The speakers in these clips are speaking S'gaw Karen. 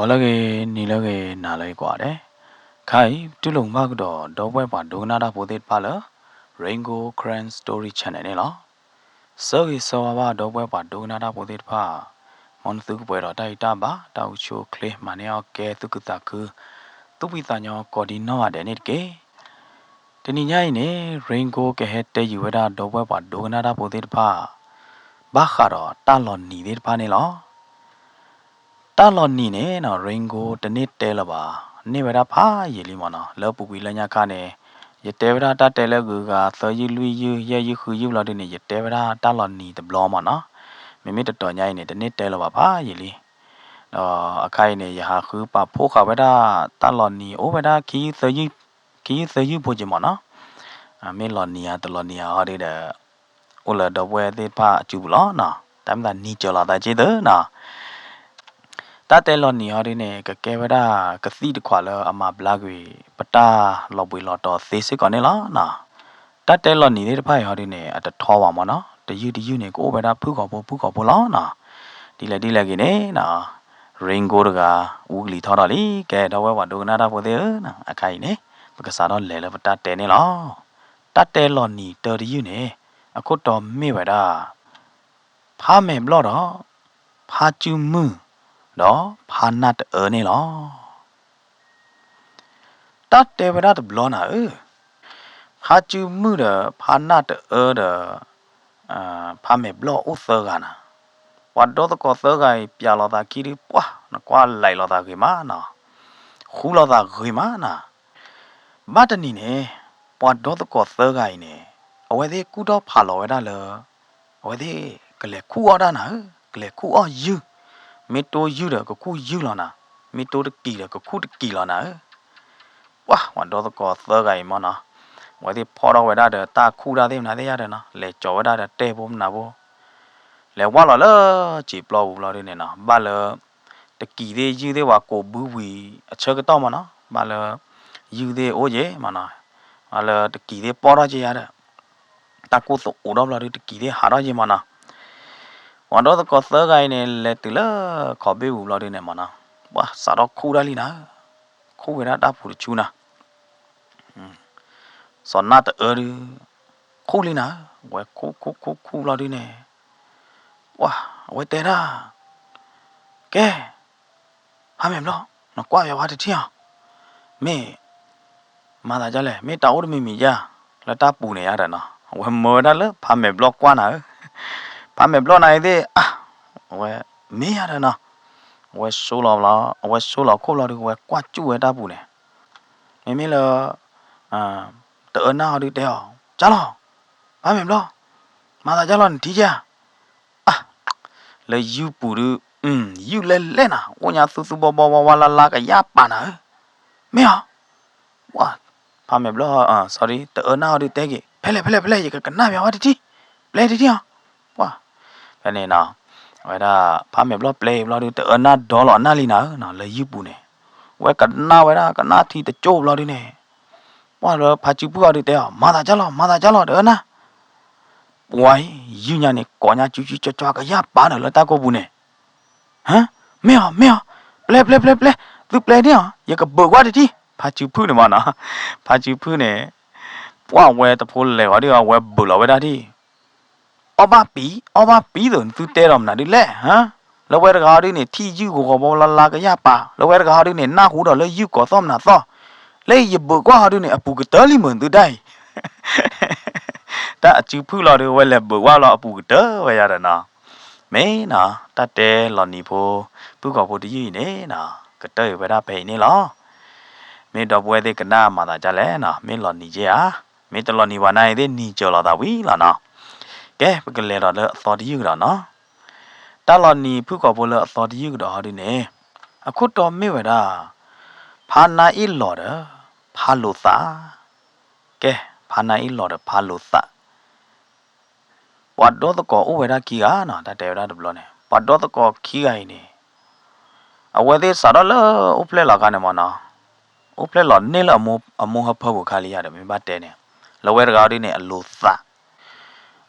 ဂီၤလၢအဂ့ၤ, နံၤလၢအဂ့ၤ, နၤလၢအဂ့ၤကိးဂၤဒဲး. ခါအံၤ ပတူၢ်လိာ်မုာ်ဘၣ်ကဒီး ဒီပုၢ်ဝဲၢ်ပှၤဒိကနၣ်တၢ်ဖိသ့ၣ်တဖၣ်လၢ Rain Gold Karen Story Channel န့ၣ်လီၤ. ဆၢဂ့ၤဆၢဝါဘၣ် ဒီပုၢ်ဝဲၢ်ပှၤဒိကနၣ်တၢ်ဖိသ့ၣ်တဖၣ်, မ်နသုကပှဲၤဒီးတၢ်အံၤတၢ်ဘါ, တၢ်အိၣ်ဆူၣ်အိၣ်ချ့, မၤန့ၢ်အီၣ်ကဲ, သူၣ်ခုသးခု, သူၣ်ဖှံသးညီကိးဒံနီၢ်ဂၤဒဲးန့ၣ်တက့ၢ်. တနံၤညါအံၤန့ၣ် Rain Gold ကဟဲတဲယုာ်ဝဲဒၣ် ဒီပုၢ်ဝဲၢ်ပှၤဒိကနၣ်တၢ်ဖိသ့ၣ်တဖၣ် ဘၣ်ဃးဒီးတၢ်လီၤနံၤသ့ၣ်တဖၣ်န့ၣ်လီၤ. တၢ်လီၤနံၤန့ၣ်နီၤ Rain Gold တန့ၢ်တဲလၢၤဘၣ်, န့ၢ်ဝဲဒၣ်ဖးယံာ်လံမ့ၢ်နီၤ. လၢပူၤကွံာ်လၢညါခါန့ၣ် ယတဲဝဲဒၣ်တၢ်တဲလၢဂုၤဂၤ သၢယုၢ်လွံၢ်ယုၢ် ယဲၢ်ယုၢ်ဃုယုၢ်ဘျီဒုန့ၣ် ယတဲဝဲဒၣ်တၢ်လီၤနံၤတဘျီမ့ၢ်နီၤ. မ့မ့ၢ်တတီၤညါအံၤန့ၣ် တန့ၢ်တဲလၢၤဘၣ်ဖးယံာ်လံ. ဒီးအခါအံၤန့ၣ် ယဟးဃုပာ်ဖှိၣ်ဃာ်ဝဲဒၣ်တၢ်လီၤနံၤ အိၣ်ဝဲဒၣ် ခံယုၢ်သၢယုၢ်ဖိက့ၤမ့ၢ်နီၤ. မ့ၢ်လီၤနံၤဧါ တလီၤနံၤဧါဟီဒုဒီး အိၣ်လၢဒီပုၢ်ဝဲၢ်သ့ၣ်တဖၣ်အစုပူၤလီၤနီၤ. တၢ်မ့ၢ်သးနံၤစၢၤလီၤသးက့သၢနီၤ. တၢ်တဲလီၤနံၤဟီဒုန့ၣ် ကကဲဝဲဒၣ်ကသံၣ်တခွးလၢအမၤဘျါကွံာ် ပတၢ်လီၤဘှံးလီၤတီၤသ့စ့ၢ်ကီးန့ၣ်လီၤနီၤ. တၢ်တဲလီၤနံၤသ့ၣ်တဖၣ်အံၤဟီဒုန့ၣ် အတထီဘၣ်မ့ၢ်နီၤ, တယုၢ်တယုၢ်န့ၣ် ကအိၣ်ဝဲဒၣ်ဖုၣ်ကိာ်ဖိဖုၣ်ကိာ်ဖိလီၤနီၤ. ဒ်လဲၣ်ဒ်လဲၣ်ဂ့ၤန့ၣ်နီၤ Rain Gold တဂၤ အူကလံၤထီထီၣ်လံ. ကဲ ဒီပုၢ်ဝဲၢ်ပှၤဒိကနၣ်တၢ်ဖိသ့ၣ်ဧၢ, အခါအံၤန့ၣ် ပကစးထီၣ်လဲၤလၢပတၢ်တဲန့ၣ်လီၤ. တၢ်တဲလီၤနံၤတၢတယုၢ်န့ၣ် အခိၣ်တီမ့ၢ်ဝဲဒၣ် ဖးမဲာ်ဘျီၣ်ဒီး ဖးစုမုၢ် ဒီးဖးနၢ်တအၢန့ၣ်လီၤ. တၢ်တဲဝဲဒၣ်တဘျီနၤဧၢ, ဖးစုမုၢ်ဒီးဖးနၢ်တအၢဒီး ဖးမဲာ်ဘျီၣ်အိၣ်သၢဂၤနၤ. ပှၤဒီသကိးသၢဂၤအံၤ ပျးလိာ်သးခံဒုး ပှၢ် နကွၢ်လဲၤလိာ်သးဂ့ၤမးနီၤ, ဃူလိာ်သးဂ့ၤမးနီၤ. ဘၣ်တနံၤန့ၣ် ပှၤဒီသကိးသၢဂၤအံၤန့ၣ် အဝဲသ့ၣ်ကူၣ်ထီၣ်ဖးလီၤဝဲဒၣ်လၢ အဝဲသ့ၣ်ကလဲၤခူၣ်အီၣ်တၢ်နၤဧၢ, ကလဲၤခူၣ်အီၣ်ယုၢ်, မ့ၢ်တိယုၢ်ဒီးကခူၣ်ယုၢ်လီၤနၤ, မ့ၢ်တိတကံၤဒီးကခူၣ်တကံၤလီၤနၤဧၢ. ပှၢ် ပှၤဒီသကိးသၢဂၤအံၤမ့ၢ်နီၤ, အဝဲသ့ၣ်ဖီၣ်ထီၣ်ဝဲဒၣ်ဒီးတၢ်ခူၣ်တၢ်သ့ၣ်မနုၤသ့ၣ်ယါဒီးနီၤ, လဲၤကၠီၤဝဲဒၣ်ဒီးတဲဖိမနၤဖိ လဲၤဝၢ်လီၤလၢစံာ်ပျီပူၤဘျီဒုန့ၣ်နီၤ, ဘၣ်လၢ တကံၤသ့ၣ်ယုၢ်သ့ၣ်ပှၤကိးဘုဝံၤအဆၢကတီၢ်မ့ၢ်နီၤ, ဘၣ်လၢ ယုၢ်သ့ၣ်အိၣ်ယဲမ့ၢ်နီၤ, ဘၣ်လၢတကံၤသ့ၣ်ပီၢ်ထီၣ်က့ၤယါဒီး တၢ်ကိၢ်သအိးထီၣ်ဘျီဒု တကံၤသ့ၣ်ဟးထီၣ်က့ၤမ့ၢ်နီၤ. ပှၤဒီသကိးသၢဂၤအံၤန့ၣ် လဲၤတုၤလၢခီဘ့ၣ်ပူၤဘျီဒုန့ၣ်မ့ၢ်နီၤ, ပှၤစးထီၣ်ခူၣ်ဒၣ်လံနၤ, ခူၣ်ဝဲဒၣ်တၢ်ပူၤတဆူနၤ စီၤနၢ်တအၢဒု ခူၣ်လံနၤ, ဝဲခူၣ်ခူၣ်ခူၣ်ခူၣ်ဘျီဒုန့ၣ်, ပှၤ အဝဲတဲဒၣ်, ကဲ, ဖးမဲာ်ဘျီၣ်, နကွၢ်ယၤဝဲတထံၣ်အီၤ, မ့ၢ် မၤသးဒ်လဲၣ်, မ့ၢ်တၢ်အိၣ်တမံၤမံၤဧါ, လၢတၢ်ပူၤန့ၣ်ယါဒီးနီၤ, အဝဲမၢဝဲဒၣ်လၢဖးမဲာ်ဘျီၣ်ကွၢ်နၤဧၢ, ဖးမဲာ်ဘျီၣ်နၤအံၤသ့ၣ် အါ, အဝဲ မ့ၢ်ယါဒီးနီၤ, အဝဲဆိလီၤ, အဝဲဆိလီၤခိၣ်ဘျီဒု အဝဲကွၢ်စူၣ်ဝဲတၢ်ပူၤန့ၣ်, မ့မ့ၢ်လၢ တအၢနၢ်ဟီဒုတဲအီၤ, ကၢ်လီၤ, ဖးမဲာ်ဘျီၣ်, မၤသးကၢ်လီၤ နထံၣ်ကၢ်, အါ, လၢယုၢ်ပူၤဒု, ယုၢ်လဲၢ်လဲၢ်နၤ, အိၣ်ညါသူသူဘီဘီဝါဝါလါလါကယၢ်ပာ်နၤဧၢ, မ့ၢ်အီၤ, ပှၤ ဖးမဲာ်ဘျီၣ်, sorry တအၢနၢ်ဟီဒုတဲက့ၤ, ဖဲလဲၣ် ဖဲလဲၣ် ဖဲလဲၣ် ယကကနၣ်ပျီဝဲတထံၣ်, ပျဲတထံၣ်အီၤ, ပှၤ ဖဲန့ၣ်နီၤ, အဝဲဒၣ် ဖးမဲာ်ဘျီၣ်ပျဲဘျီဒု တအၢနၢ်ဒီလီၤအနၢ်လံနၤဧၢနီၤ, လၢယုၢ်ပူၤန့ၣ်, အဝဲကနၣ်ဝဲဒၣ် ကနၣ်ထံတကၠိၢ်ဘျီဒုန့ၣ်, ပှၤလၢဖးစုဖုၣ်အီၤဒုတဲအီၤ, မၤသးကၢ်လီၤ မၤသးကၢ်လီၤ တအၢနၢ် ပှၤအံၤ ယုၢ်ညါန့ၣ် ကိးညါစုစုကၠီကၠီကယၢ်ပာ်ဒီးလၢတၢ်ကိၢ်ပူၤန့ၣ်, ဟၢ, မ့ၢ်အီၤ မ့ၢ်အီၤ, ပျဲ ပျဲ ပျဲ ပျဲ, သုပျဲန့ၢ်အီၤ ယကဘုးကွၢ်တထံၣ်, ဖးစုဖုၣ်န့ၣ်မ့ၢ်နီၤ, ဖးစုဖုၣ်န့ၣ်, ပှၤဝဲတဖိလဲၤဝဲဒု အဝဲဘုးလီၤဝဲဒၣ်ဒ် အီၣ်ဘၣ်ပံၤ အီၣ်ဘၣ်ပံၤသိး သုတဲဒီးမနုၤဒ်လဲၣ်, ဟၢ, လၢဝဲတဂၤအီၤဒုန့ၣ် ထံၣ်ယုၢ်ဂီၤဂီၤဝါလါလါကယၢ်ပာ်, လၢဝဲတဂၤအီၤဒုန့ၣ် နၢ်ဟူဒီးလၢယုၢ်ကိးသီၣ်မနုၤသီၣ်, လၢယဘုးကွၢ်အီၤဒုန့ၣ် အပူၤကတၢၢ်လံမုၢ်သုဒၣ်အံၤ, တၢ်အစုဖုၣ်လီၤဒု အဝဲလဲၤဘုးကွၢ်လီၤအပူၤကတၢၢ်ဝဲယၤဒီးနီၤ, မ့ၢ်နီၤ တၢ်တဲလီၤနံၤဖိ ဖုၣ်ကိာ်ဖိတယုၢ်အံၤန့ၣ်နီၤ ကတၢၢ်အံၤဝဲဒၣ်ဖဲအံၤန့ၣ်လီၤ. မ့ၢ်ဒီပုၢ်ဝဲၢ်သ့ၣ်ကနၣ်မၤသးဒ်လဲၣ်နီၤ, မ့ၢ်လီၤနံၤက့ဧါ, မ့ၢ်တလီၤနံၤဘၣ်နၤအံၤသ့ၣ် နံၤစၢၤလီၤသးဝံၤလီၤနီၤ. ကဲ ပကလဲၤဒီးလၢအသီတယုၢ်ကဒီးနီၤ. တၢ်လီၤနံၤဖုၣ်ကိာ်ဖိလၢအသီတယုၢ်ကဒီးဟီဒုန့ၣ်, အခိၣ်တီမ့ၢ်ဝဲဒၣ် ဖါနါအ့ၣ်လီၤဒီး ဖါလိာ်သး. ကဲ ဖါနါအ့ၣ်လီၤဒီးဖါလိာ်သး ပှၤဒီသကိးအိၣ်ဝဲဒၣ်ခံဂၤနီၤ, တၢ်တဲဝဲဒၣ်တဘျီန့ၣ် ပှၤဒီသကိးခံဂၤအံၤန့ၣ်, အဝဲသ့ၣ်စးထီၣ်လၢအိၣ်ဖျဲၣ်လီၤအခါန့ၣ်မ့ၢ်နီၤ, အိၣ်ဖျဲၣ်လီၤန့ၢ်လၢအမိၢ်အဟၢဖၢပူၤအခါလံယၤဒီး မ့ၢ်ဘၣ်တဲန့ၣ်, လၢဝဲတဂၤဒုန့ၣ် အလိာ်သး,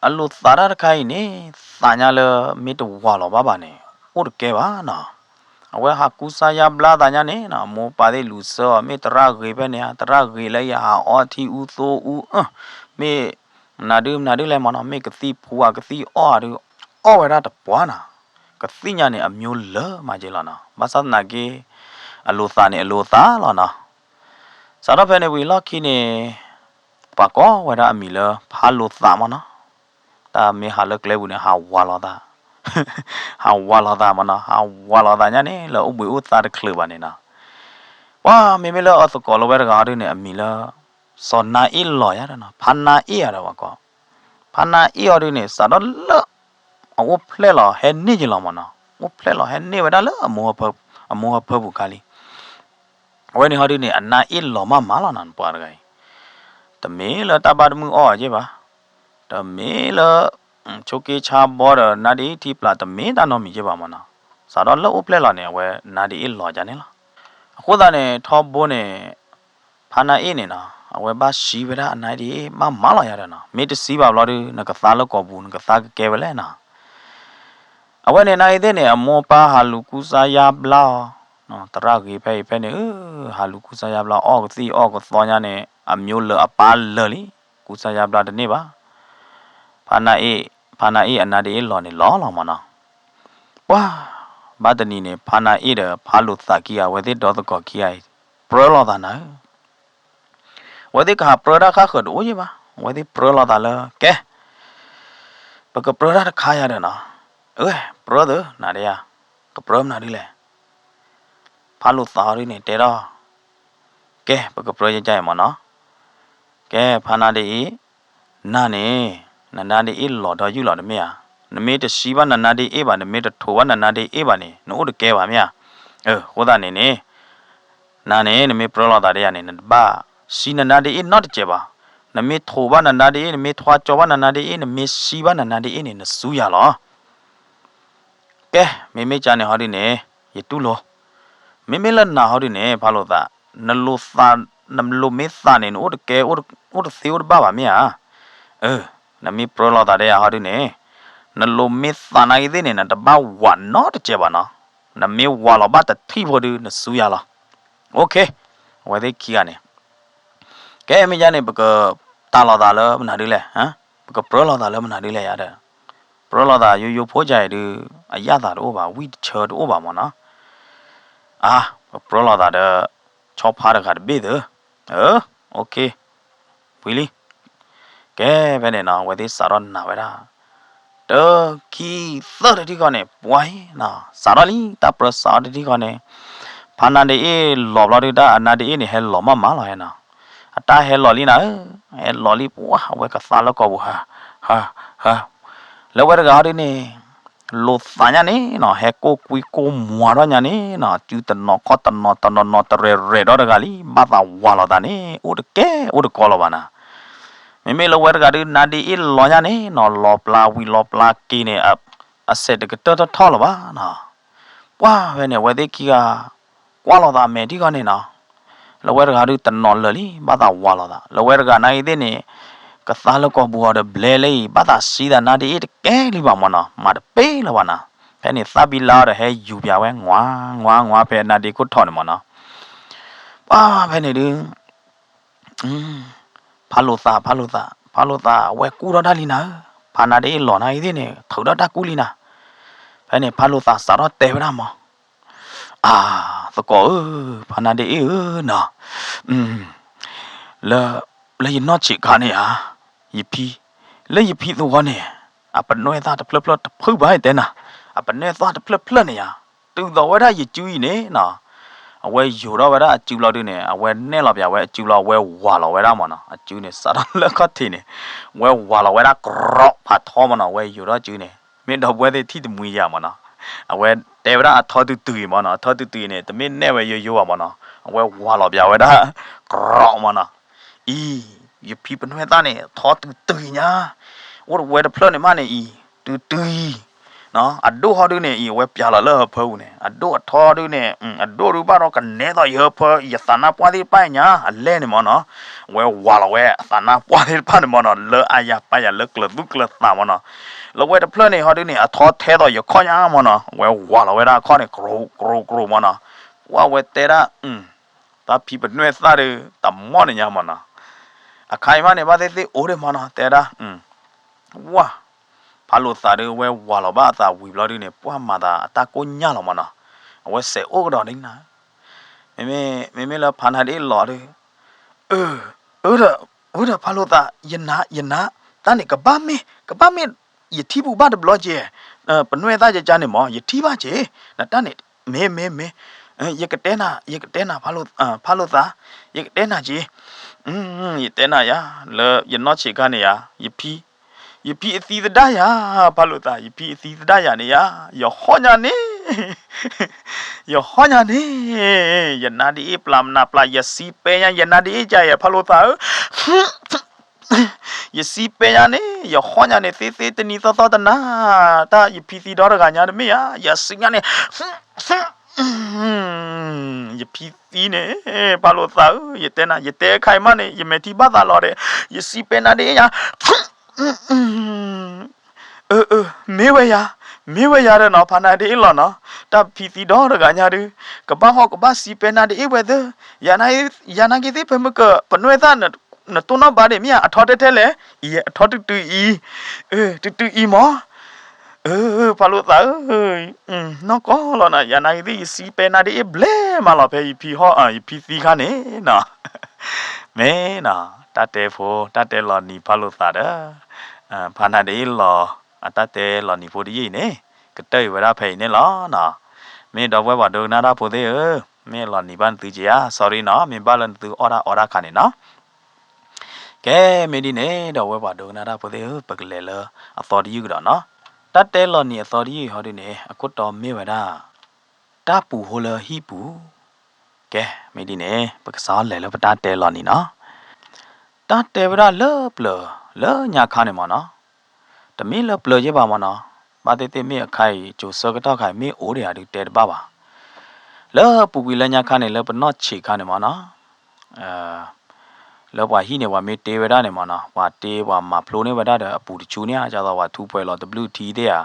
အလိာ်သးတၢ်တခါအံၤန့ၣ် သးညါလၢမ့ၢ်တဝၤလီၤဘၣ်ဘၣ်န့ၣ် အိၣ်တကဲဘၣ်နီၤ. အဝဲဟးကူစါယါဘျါသးညါန့ၣ်နီၤ အမိၢ်ပၢ်သ့ၣ်လူၤဆၢအီၤ မ့ၢ်သရၣ်ဂ့ၤဖဲန့ၣ်ဧါ သရၣ်ဂ့ၤလၢယဟးအီထံအူသိအူ အၢ မ့ၢ်မနုၤဒုမနုၤဒုလဲၣ်မ့ၢ်နီၤ မ့ၢ်ကသံၣ်ဖူဧါ ကသံၣ်အီၣ်ဧါဒု အီၣ်ဝဲဒၣ်တပှၢ်နီၤ, ကသံၣ်ညါန့ၣ် အမျိုးလၢာ်မးက့လီၤနီၤ, ဘၣ်ဆၣ်သနာ်က့ အလိာ်သးန့ၣ် အလိာ်သးလီၤနီၤ. စးထီၣ်ဖဲန့ၣ်ဝံၤလီၢ်ခံန့ၣ် ပှၤကိးဝဲဒၣ်အမံၤလၢ ဖးလိာ်သးမ့ၢ်နီၤ, တၢ်မ့ၢ်ဟးလၢကျဲပူၤန့ၣ် ဟးဝးလိာ်သး ဟးဝးလိာ်သးမ့ၢ်နီၤ, ဟးဝးလိာ်သးညါန့ၣ် လၢအိၣ်ဘှံးအိၣ်သါတချုးဘၣ်န့ၣ်နီၤ. ပှၤမ့မ့ၢ်လၢအသကိးလၢဝဲတဂၤဟီဒုန့ၣ် အမံၤလၢ စီၤနါအ့ၣ်လီၤယါဒီးနီၤ, ဖးနါအ့ၣ်အီၤဒီးပှၤကိး, ဖးနါအ့ၣ်အီၤဒုန့ၣ် စးထီၣ်လၢ အအိၣ်ဖျဲၣ်လီၤဟဲန့ၢ်က့ၤလီၤမ့ၢ်နီၤ, အိၣ်ဖျဲၣ်လီၤဟဲန့ၢ်ဝဲဒၣ်လၢ အမိၢ်ဟၢဖၢပူၤခါလံ. အဝဲန့ၣ်ဟီဒုန့ၣ် အနါအ့ၣ်လီၤမးမးလီၤနီၤ ပှၤတဂၤအံၤ, တမ့ၢ်လၢတၢ်ဘၣ်တမုၢ်အီၣ်အီၤက့ဘၣ်, တမ့ၢ်လၢ ဆိက့ဆါဘီဒီးနါဒ့အ့ၣ်ထံပျၢ် တမ့ၢ်တၢ်နီတမံၤက့ဘၣ်မ့ၢ်နီၤ, စးထီၣ်လၢအိၣ်ဖျဲၣ်လီၤန့ၣ် အဝဲနါဒ့အ့ၣ်လီၤယါန့ၣ်လီၤ. အဃိသတးန့ၣ် ထီဘိန့ၣ် ဖးနါအ့ၣ်န့ၣ်နီၤ အဝဲဘၣ်စံးဝဲဒၣ်အနါဒ့အ့ၣ်မးမးလီၤယါဒီးနီၤ, မ့ၢ်တစံးဘၣ်ဘျီဒု နကသါလၢကိာ်ပူၤ နကသါကကဲဝဲလဲၣ်နီၤ. အဝဲန့ၣ်နၤအံၤသ့ၣ်န့ၣ် အမိၢ်ပၢ်ဟးလူၤကူစါယါဘျါအီၤ, သရၣ်ဂ့ၤဖဲအံၤဖဲန့ၣ် ဟးလူၤကူစါယါဘျါ အီၣ်ကသံၣ်အီၣ်ကသီညါန့ၣ် အမျိုးလၢာ်အပၢ်လၢာ်လံ, ကူစါယါဘျါတန့ၢ်ဘၣ်. ဖးနါအ့ၣ်, ဖးနါအ့ၣ်အနါဒ့အ့ၣ်လီၤန့ၣ်လီၤလီၤမ့ၢ်နီၤ. ပှၤ ဘၣ်တနံၤန့ၣ် ဖးနါအ့ၣ်ဒီးဖးလိာ်သးခံဂၤ အဝဲသ့ၣ်ဒီသကိးခံဂၤအံၤ ပြၢလိာ်သးနၤဧၢ အဝဲသ့ၣ်ကဟးပြၢတၢ်ဃၣ်ဃၢၤတအိၣ်ယ့ၢ်ဘၣ်, အဝဲသ့ၣ်ပြၢလိာ်သးလၢ ကဲ ပကပြၢတၢ်တခါယၤဒီးနီၤ, အၢ ပြၢသၢနၤဒ့ယါ, ကပြၢမနုၤဒ်လဲၣ်. ဖးလိာ်သးအီၤဒုန့ၣ် တဲထီၣ်, ကဲ ပကပြၢယဲယါအံၤမ့ၢ်နီၤ. ကဲ ဖးနါဒ့အ့ၣ်, နၤန့ၣ် နနါဒ့အ့ၣ်လီၤဒီးယုၢ်လီၤတမ့ၢ်ဧါ, နမ့ၢ်တစံးဘၣ်နနါဒ့အ့ၣ်ဘၣ် နမ့ၢ်တထိးဘၣ်နနါဒ့အ့ၣ်ဘၣ်န့ၣ် နအိၣ်တကဲဘၣ်မ့ၢ်ဧါ. အဃိသတးန့ၣ်န့ၣ် နၤန့ၣ် နမ့ၢ်ပြၢလိာ်သးဒ်ယါန့ၣ် နတဘၣ်စံးနနါဒ့အ့ၣ်နီတစဲးဘၣ်. နမ့ၢ်ထိးဘၣ်နနါဒ့အ့ၣ် နမ့ၢ်ထွါကၠီဘၣ်နနါဒ့အ့ၣ် နမ့ၢ်စံးဘၣ်နနါဒ့အ့ၣ်န့ၣ် နစူယၤလီၤ. ကဲ မ့မ့ၢ်ကန့ၣ်ဟီဒုန့ၣ် ယတူၢ်လိာ်, မ့မ့ၢ်လၢနၤဟီဒုန့ၣ် ဖးလိာ်သး, နလိာ်သး, နလိာ်မ့ၢ်သးန့ၣ် နအိၣ်တကဲ အိၣ်တသ့အိၣ်တဘၣ်ဘၣ်မ့ၢ်ဧါ. အၢ နမ့ၢ်ပြၢလိာ်သးဒ်ယါဟီဒုန့ၣ် နလိာ်မ့ၢ်သးနာ်ဂ့ၤသ့ၣ်န့ၣ် နတဘၣ်ဝးနီတစဲးဘၣ်နီၤ. နမ့ၢ်ဝးလီၤဘၣ်တထံၣ်ဖိဒု နစူယၤလီၤ. အဝဲသ့ၣ်ခံဂၤန့ၣ် ကဲမ့ၢ်ယါန့ၣ် ပကတၢ်လိာ်သးလၢမနုၤဒ်လဲၣ်, ပကပြၢလိာ်သးလၢမနုၤဒ်လဲၣ်ယါဒီး, ပြၢလိာ်သးယိယိဖိကါအံၤဒုး အယၣ်သးတအိၣ်ဘၣ် ဝံၣ်တဆၢတအိၣ်ဘၣ်မ့ၢ်နီၤ. အါ ပပြၢလိာ်သးဒီး ဆီဖါတဂၤတဘ့ၣ်သၢ, ပှ့ၤလံ. ကဲဖဲန့ၣ်နီၤ အဝဲသ့ၣ်စးထီၣ်နာ်ဝဲဒၣ် တခံသၢတထံၣ်ဃီန့ၣ် ပှၤနီၤ စးထီၣ်လံ တၢ်ပြၢစးထီၣ်တထံၣ်ဃီန့ၣ်, ဖါနါဒ့အ့ၣ်လီၤဘျီဒုး တၢ်အနါဒ့အ့ၣ်န့ၣ် ဟဲလီၤမးမးလီၤဟဲနီၤ. အတၢ်ဟဲလီၤလံနၤဧၢ, ဟဲလီၤလံ ပှၤ အဝဲကသါလၢကိာ်ပူၤ ဟါ ဟါ ဟါ လၢဝဲတဂၤဟီဒုန့ၣ် လိာ်သးညါန့ၣ်နီၤ ဟဲကိၢ်ကွံကိၢ်မွၤထီၣ်ညါန့ၣ်နီၤ စုတနီၤခီၣ်တနီၤ တနီၤနီၤတရဲၣ်ရဲၣ်ဒီတဂၤလံ ဘၣ်သးဝးလိာ်သးန့ၣ် အိၣ်တကဲအိၣ်တကီလၢၤဘၣ်နၤ. မ့မ့ၢ်လၢဝဲတဂၤဒုး နါဒ့အ့ၣ်လီၤညါန့ၣ်နီၤ လီၤပျါဝံၤလီၤပျါက့ၤန့ၣ် အစဲးတကတၢၢ်ထီၣ်ထီၣ်လၢၤဘၣ်နီၤ. ပှၤဖဲန့ၣ် အဝဲသ့ၣ်ခံဂၤ ကွၢ်လိာ်သးမဲာ်ထံဃီန့ၣ်နီၤ လၢဝဲတဂၤဒုးတနီၤလၢာ်လံ ဘၣ်သးဝးလိာ်သး လၢဝဲတဂၤနာ်ဂ့ၤသ့ၣ်န့ၣ် ကသါလၢကိာ်ပူၤအီၤဒီးဘျဲလၢအံၤ ဘၣ်သးစံးသးနါဒ့အ့ၣ်တကဲလံဘၣ်မ့ၢ်နီၤ မၤတပ့ၢ်လၢၤဘၣ်နီၤ. ဖဲန့ၣ်သးဘံလါအီၤဒီးဟဲယူၤပၠးဝဲ ငွါ ငွါ ငွါ ဖဲနါဒ့ခိၣ်ထီၣ်န့ၣ်မ့ၢ်နီၤ. ပှၤဖဲန့ၣ်ဒုး ဖးလိာ်သး ဖးလိာ်သး ဖးလိာ်သး အဝဲကူၣ်ထီၣ်တၢ်လံနၤဧၢ, ဖါနါဒ့အ့ၣ်လီၤနာ်ဂ့ၤသ့ၣ်န့ၣ် ထုးထီၣ်တၢ်ကူၣ်လံနၤ. ဖဲန့ၣ် ဖးလိာ်သးစးထီၣ်တဲဝဲဒၣ်မး အါ သကိးဧၢ, ဖါနါဒ့အ့ၣ်ဧၢနီၤ, လၢ လၢယနီၢ်ဆံးခါန့ၣ်ဧါ, ယဖံ, လၢယဖံသဝီန့ၣ် အပနွဲၢ်သၣ်တဖျၢၣ်ဖျၢၣ်တဖုၣ်ဘၣ်တဲနၤ, အပနွဲၢ်သၣ်တဖျၢၣ်ဖျၢၣ်န့ၣ်ဧါ, တုၤသိးဝဲဒၣ်ယစုအံၤန့ၣ်နီၤ, အဝဲယိာ်ထီၣ်ဝဲဒၣ်အစုဘျီဒုန့ၣ် အဝဲနဲၣ်လီၤပၠးဝဲအစုဘျီ အဝဲဝးလီၤဝဲဒၣ်မ့ၢ်နီၤ, အစုန့ၣ် စးထီၣ်လၢခီၣ်ထံးန့ၣ် အဝဲဝးလီၤဝဲဒၣ်ကြီဖးထီမ့ၢ်နီၤ, အဝဲယိာ်ထီၣ်စုန့ၣ် မ့ၢ်ဒီပုၢ်ဝဲၢ်သ့ၣ်ထံၣ်တမှံၤယၤမ့ၢ်နီၤ, အဝဲတဲဝဲဒၣ်အထီတုၤတုၤအံၤမ့ၢ်နီၤ, အထီတုၤတုၤအံၤန့ၣ် တမ့ၢ်နဲၣ်ဝဲယိယိဘၣ်မ့ၢ်နီၤ, အဝဲဝးလီၤပၠးဝဲဒၣ်ကြီမ့ၢ်နီၤ, အံၤ ယဖံပနွဲၢ်သၣ်န့ၣ် ထီတုၤတုၤညါ, အိၣ်တဝဲတဖျၢၣ်န့ၣ်မးန့ၣ်အံၤ တုၤတုၤအံၤ အဒိၣ်ဟီဒုန့ၣ်အံၤ အဝဲပၠးလီၤလၢဟၢဖၢပူၤန့ၣ် အဒိၣ်အထီဒုန့ၣ် အဒိၣ်ဒုဘၣ်ဒီးကနဲသိးယဟၢဖၢ ယသးနါပှၢ်သ့ၣ်တဖၣ်ညါ အလဲၢ်န့ၣ်မ့ၢ်နီၤ, အဝဲဝးလီၤဝဲအသးနါပှၢ်သ့ၣ်တဖၣ်န့ၣ်မ့ၢ်နီၤ လၢအယၤပာ်ယၤလၢကျၢၤသူကျၢၤသးမ့ၢ်နီၤ, လၢဝဲတဖျၢၣ်န့ၣ်ဟီဒုန့ၣ် အထီထဲသိးယခီၣ်ညါမၢ်နီၤ, အဝဲဝၤလီၤဝဲဒၣ်အခီၣ်န့ၣ် ကြိၤကြိၤကြိၤမၢ်နီၤ, ပှၢ်ဝဲတဲဒၣ်, တၢ်ဖံပနွဲၣ်သၣ်ဒီး တမီၢ်န့ၣ်ညါမၢ်နီၤ, အခါအံၤမးန့ၣ် ဘၣ်သ့ၣ်သ့ၣ်အိၣ်ဒံးမၢ်နီၤ, တဲဒၣ်, ဝါ ဖးလိာ်သးဒီး အဝဲဝၤလီၤဘၣ်အသးဝံၤဘျီဒုန့ၣ် ပှၢ်မၤသးအတၢ်ကိၢ်ညါလီၤမၢ်နီၤ, အဝဲစဲးအိၣ်ကဒီးဒ်နၤ, မ့မ့ၢ်လၢဖးနၤဒ်အ့ၣ်လီၤဒီး, အၢ, အၢဒီး, အၢဒီးဖးလိာ်သး, ယနၤ, ယနၤ, တၢ်န့ၣ်ကဘၣ်မ့ၢ်, ကဘၣ်မ့ၢ်, ယထံၣ်ပူၤဘၣ်တဘျီက့ၤ, ပနွဲၣ်သၣ်ယကါန့ၣ်မၢ် ယထံၣ်ဘၣ်က့ၤ, နတၢ်န့ၣ်, မ့ၢ်, မ့ၢ်, မ့ၢ်, ယကတဲနၤ, ယကတဲနၤ, ဖးလိာ်သး, ယကတဲနၤက့ၤ, ယတဲနၤယၤ, လၢယနီၢ်ဆံးခါန့ၣ်ယၤ, ယဖံ, ယဖံအသံသဒၣ်ယၤ, ဖးလိာ်သး ယဖံအသံသဒၣ်ယၤန့ၣ်ယၤ, ယဟီၣ်ညါန့ၣ် ယဟီၣ်ညါန့ၣ်, ယနါဒ်အ့ၣ်ပျၢ်မနၤပျၢ် ယစံပဲညါ ယနါဒ်အ့ၣ်ကါယဲ ဖးလိာ်သးဧၢ, ယစံပဲညါန့ၣ် ယဟီၣ်ညါန့ၣ် သ့သ့တနံၤသီသီတနၤ, တၢ်ယဖံသံဒီတဂၤညါတမ့ၢ်ဧါ, ယစံညါန့ၣ်, ယဖံသံန့ၣ်, ဖးလိာ်သးဧၢ, ယတဲနၤ ယတဲအခါအံၤမးန့ၣ် ယမဲာ်ထံဘၣ်သးလီၤဒီး, ယစံပဲနါဒ်အ့ၣ်ယၤ အၢ အၢ မ့ၢ်ဝဲယၤ, မ့ၢ်ဝဲယၤဒီးနီၤ ဖးနၤဒ်အ့ၣ်လီၤနီၤ, တၢ်ဖံသံဒီတဂၤညါဒုး, ကဘၣ်ဟီၣ်ကဘၣ်စံးပဲနၤဒ်အ့ၣ်ဝဲသၢ, ယၤနာ်က့သ့ၣ်ဖဲမုၢ်ကၢး ပနွဲၣ်သၣ် နတိၢ်နီၣ်ဘၣ်ဒံးမ့ၢ်ဧါ, အထီထဲထဲလဲၣ်, အံၤအထီတတုၤအံၤ, တတုၤအံၤမၢ်, အၢ ဖးလိာ်သးဧၢ, နီၢ်ကီၢ်လီၤနၤ, ယၤနာ်က့သ့ၣ် ယစံးပဲနၤဒ်အ့ၣ်ဘျဲမးလီၤ ဖဲယဖံဟီၣ် ယဖံသံခါန့ၣ်နီၤ မ့ၢ်နီၤ, တၢ်တဲဖိ တၢ်တဲလီၤနံၤဖးလိာ်သးဒီး ဖးနၤဒ်အ့ၣ်လီၤ, အတၢ်တဲလီၤနံၤဖိတယုၢ်အံၤန့ၣ် ကတၢၢ်အံၤဝဲဒၣ်ဖဲအံၤန့ၣ်လီၤနီၤ. မ့ၢ်ဒီပုၢ်ဝဲၢ်ပှၤဒိကနၣ်တၢ်ဖိသ့ၣ်ဧၢ, မ့ၢ်လီၤနံၤဘၣ်နသုက့ၤဧါ, sorry နီၤ, မ့ၢ်ဘၣ်လၢနသုအီၣ်တၢ်အီတၢ်ခါန့ၣ်နီၤ. ကဲ မ့ၢ်ဒ်န့ၣ် ဒီပုၢ်ဝဲၢ်ပှၤဒိကနၣ်တၢ်ဖိသ့ၣ်ဧၢ, ပကလဲၤလၢအသီတယုၢ်ကဒီးနီၤ. တၢ်တဲလီၤနံၤအသီတယုၢ်အံၤဟီဒုန့ၣ် အခိၣ်တီမ့ၢ်ဝဲဒၣ် တၢ်ပူၤဟိလၢဟံၣ်ပူၤ. ကဲ မ့ၢ်ဒ်န့ၣ် ပကစးလဲၤလၢပတၢ်တဲလီၤနံၤနီၤ. တၢ်တဲဝဲဒၣ်လၢပျၢၤ လၢညါခါန့ၣ်မၢ်နီၤ, တမ့ၢ်လၢပျၢၤယဲၢ်ဘၣ်မၢ်နီၤ, ဘၣ်သ့ၣ်သ့ၣ်မ့ၢ်အခါအံၤ ကၠိၤဆၢကတီၢ်ခါအံၤ မ့ၢ်အိၣ်ဒံးဧါဒုးတဲတဘၣ်ဘၣ်. လၢပူၤကွံာ်လၢညါခါန့ၣ် လၢပနီၢ်ဆံးခါန့ၣ်မၢ်နီၤ လၢပှၤဟံၣ်န့ၣ် ပှၤမ့ၢ်တ့ဝဲဒၣ်န့ၣ်မၢ်နီၤ, ပှၤတ့ပှၤမၤဖျိန့ၢ်ဝဲဒၣ်ဒီးအပူၤတဆူန့ၣ်ဧါ, ဒ်သိးပှၤထူးပှဲၤလီၤတဘျုးထံသ့ၣ်ဧါ,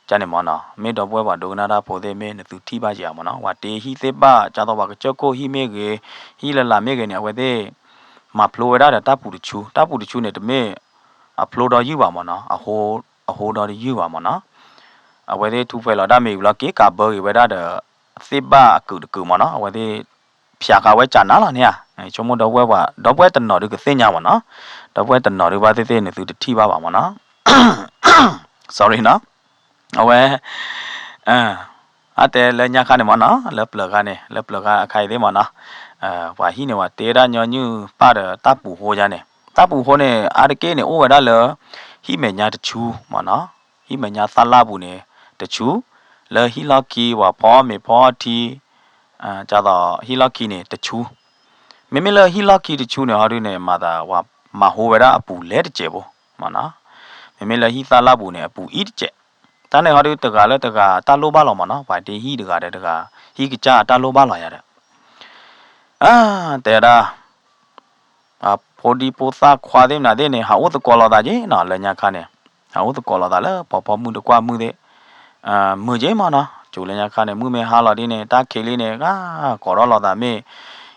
ကန့ၣ်မၢ်နီၤ, မ့ၢ်ဒီပုၢ်ဝဲၢ်ပှၤဒိကနၣ်တၢ်ဖိသ့ၣ် မ့ၢ်နသုထံၣ်ဘၣ်က့ၤဧါမၢ်နီၤ, ပှၤတ့ဟံၣ်သ့ၣ်ဘၣ် ဒ်သိးပှၤကစၢၢ်ခိၣ်ဟံၣ်မ့ၢ်ဂ့ၤ, ဟံၣ်လၢလာ်မ့ၢ်ဂ့ၤန့ၣ် အဝဲသ့ၣ် မၤဖျိဝဲဒၣ်ဒီးတၢ်ပူၤတဆူ, တၢ်ပူၤတဆူန့ၣ် တမ့ၢ်အဖျိဒီးယုၢ်ဘၣ်မၢ်နီၤ, အဟိဒီးယုၢ်ဘၣ်မၢ်နီၤ, အဝဲသ့ၣ်ထူးပှဲၤလီၤဒၣ်မ့ၢ်ဝံၤလီၤ က့ၤကးဘၢဂ့ၤဝဲဒၣ်ဒီး သ့ၣ်ဘၣ်အကုာ်တကုာ်မၢ်နီၤ, အဝဲသ့ၣ် ဖျါဃာ်ဝဲကၢ်နါလီၤန့ၣ်ဧါ, ဆိကမိၣ်ဒီပုၢ်ဝဲၢ်ပှၤ ဒီပုၢ်ဝဲၢ်တနီၤဒုးကသ့ၣ်ညါမၢ်နီၤ, ဒီပုၢ်ဝဲၢ်တနီၤဒုးဘၣ်သ့ၣ်သ့ၣ်န့ၣ် သုတထံၣ်ဘၣ်ဘၣ်မၢ်နီၤ sorry နီၤ, အဝဲ အတဲလၢညါခါန့ၣ်မၢ်နီၤ, လၢပျၢၤခါန့ၣ် လၢပျၢၤခါအခါအံၤသ့ၣ်မၢ်နီၤ, ပှၤဟံၣ်န့ၣ် ပှၤတ့ဒၣ်ညီနုၢ်ပၢ်ဒီးတၢ်ပူၤဃိယါန့ၣ်, တၢ်ပူၤဃိန့ၣ် အါတက့ၢ်န့ၣ် အိၣ်ဝဲဒၣ်လၢ ဟံၣ်မဲာ်ညါတဆူမၢ်နီၤ, ဟံၣ်မဲာ်ညါသၣ်လၣ်ပူၤန့ၣ် တဆူ, လၢဟံၣ်လီၢ်ခံ ပှၤဖီမ့ၤဖီထံ ဒ်သိးဟံၣ်လီၢ်ခံန့ၣ်တဆူ, မ့မ့ၢ်လၢဟံၣ်လီၢ်ခံတဆူန့ၣ် ဟီဒုန့ၣ် မၤသးပှၤမၤဟိဝဲဒၣ်အပူၤလဲၤတစဲးဖိမၢ်နီၤ, မ့မ့ၢ်လၢဟံၣ်သၣ်လၣ်ပူၤန့ၣ် အပူၤအံၤတစဲး, တၢ်န့ၣ်ဟီဒုတဂၤလၢတဂၤတၢ်လိၣ်ဘၣ်လီၤမၢ်နီၤ, ပှၤတ့ဟံၣ်တဂၤဒီးတဂၤ ဟံၣ်ကစၢ်တၢ်လိၣ်ဘၣ်လီၤယၤဒီး တဲဒၣ် ဖိဒံဖိသၣ်ခွါသ့ၣ်မနုၤသ့ၣ်န့ၣ် ဟးအိၣ်သကိးလိာ်သးက့နီၤ, လၢညါခါန့ၣ် ဟးအိၣ်သကိးလိာ်သးလၢပှၤဖီမုၢ်တကွၢ်မုၢ်သ့ၣ်, မုာ်က့မၢ်နီၤ, ကၠိၤလၢညါခါန့ၣ် မုၢ်မ့ၢ်ဟါလီၤဒ်န့ၣ် တၢ်ခံးလံန့ၣ် ဂၤကိးထီၣ်လိာ်သးမ့ၢ်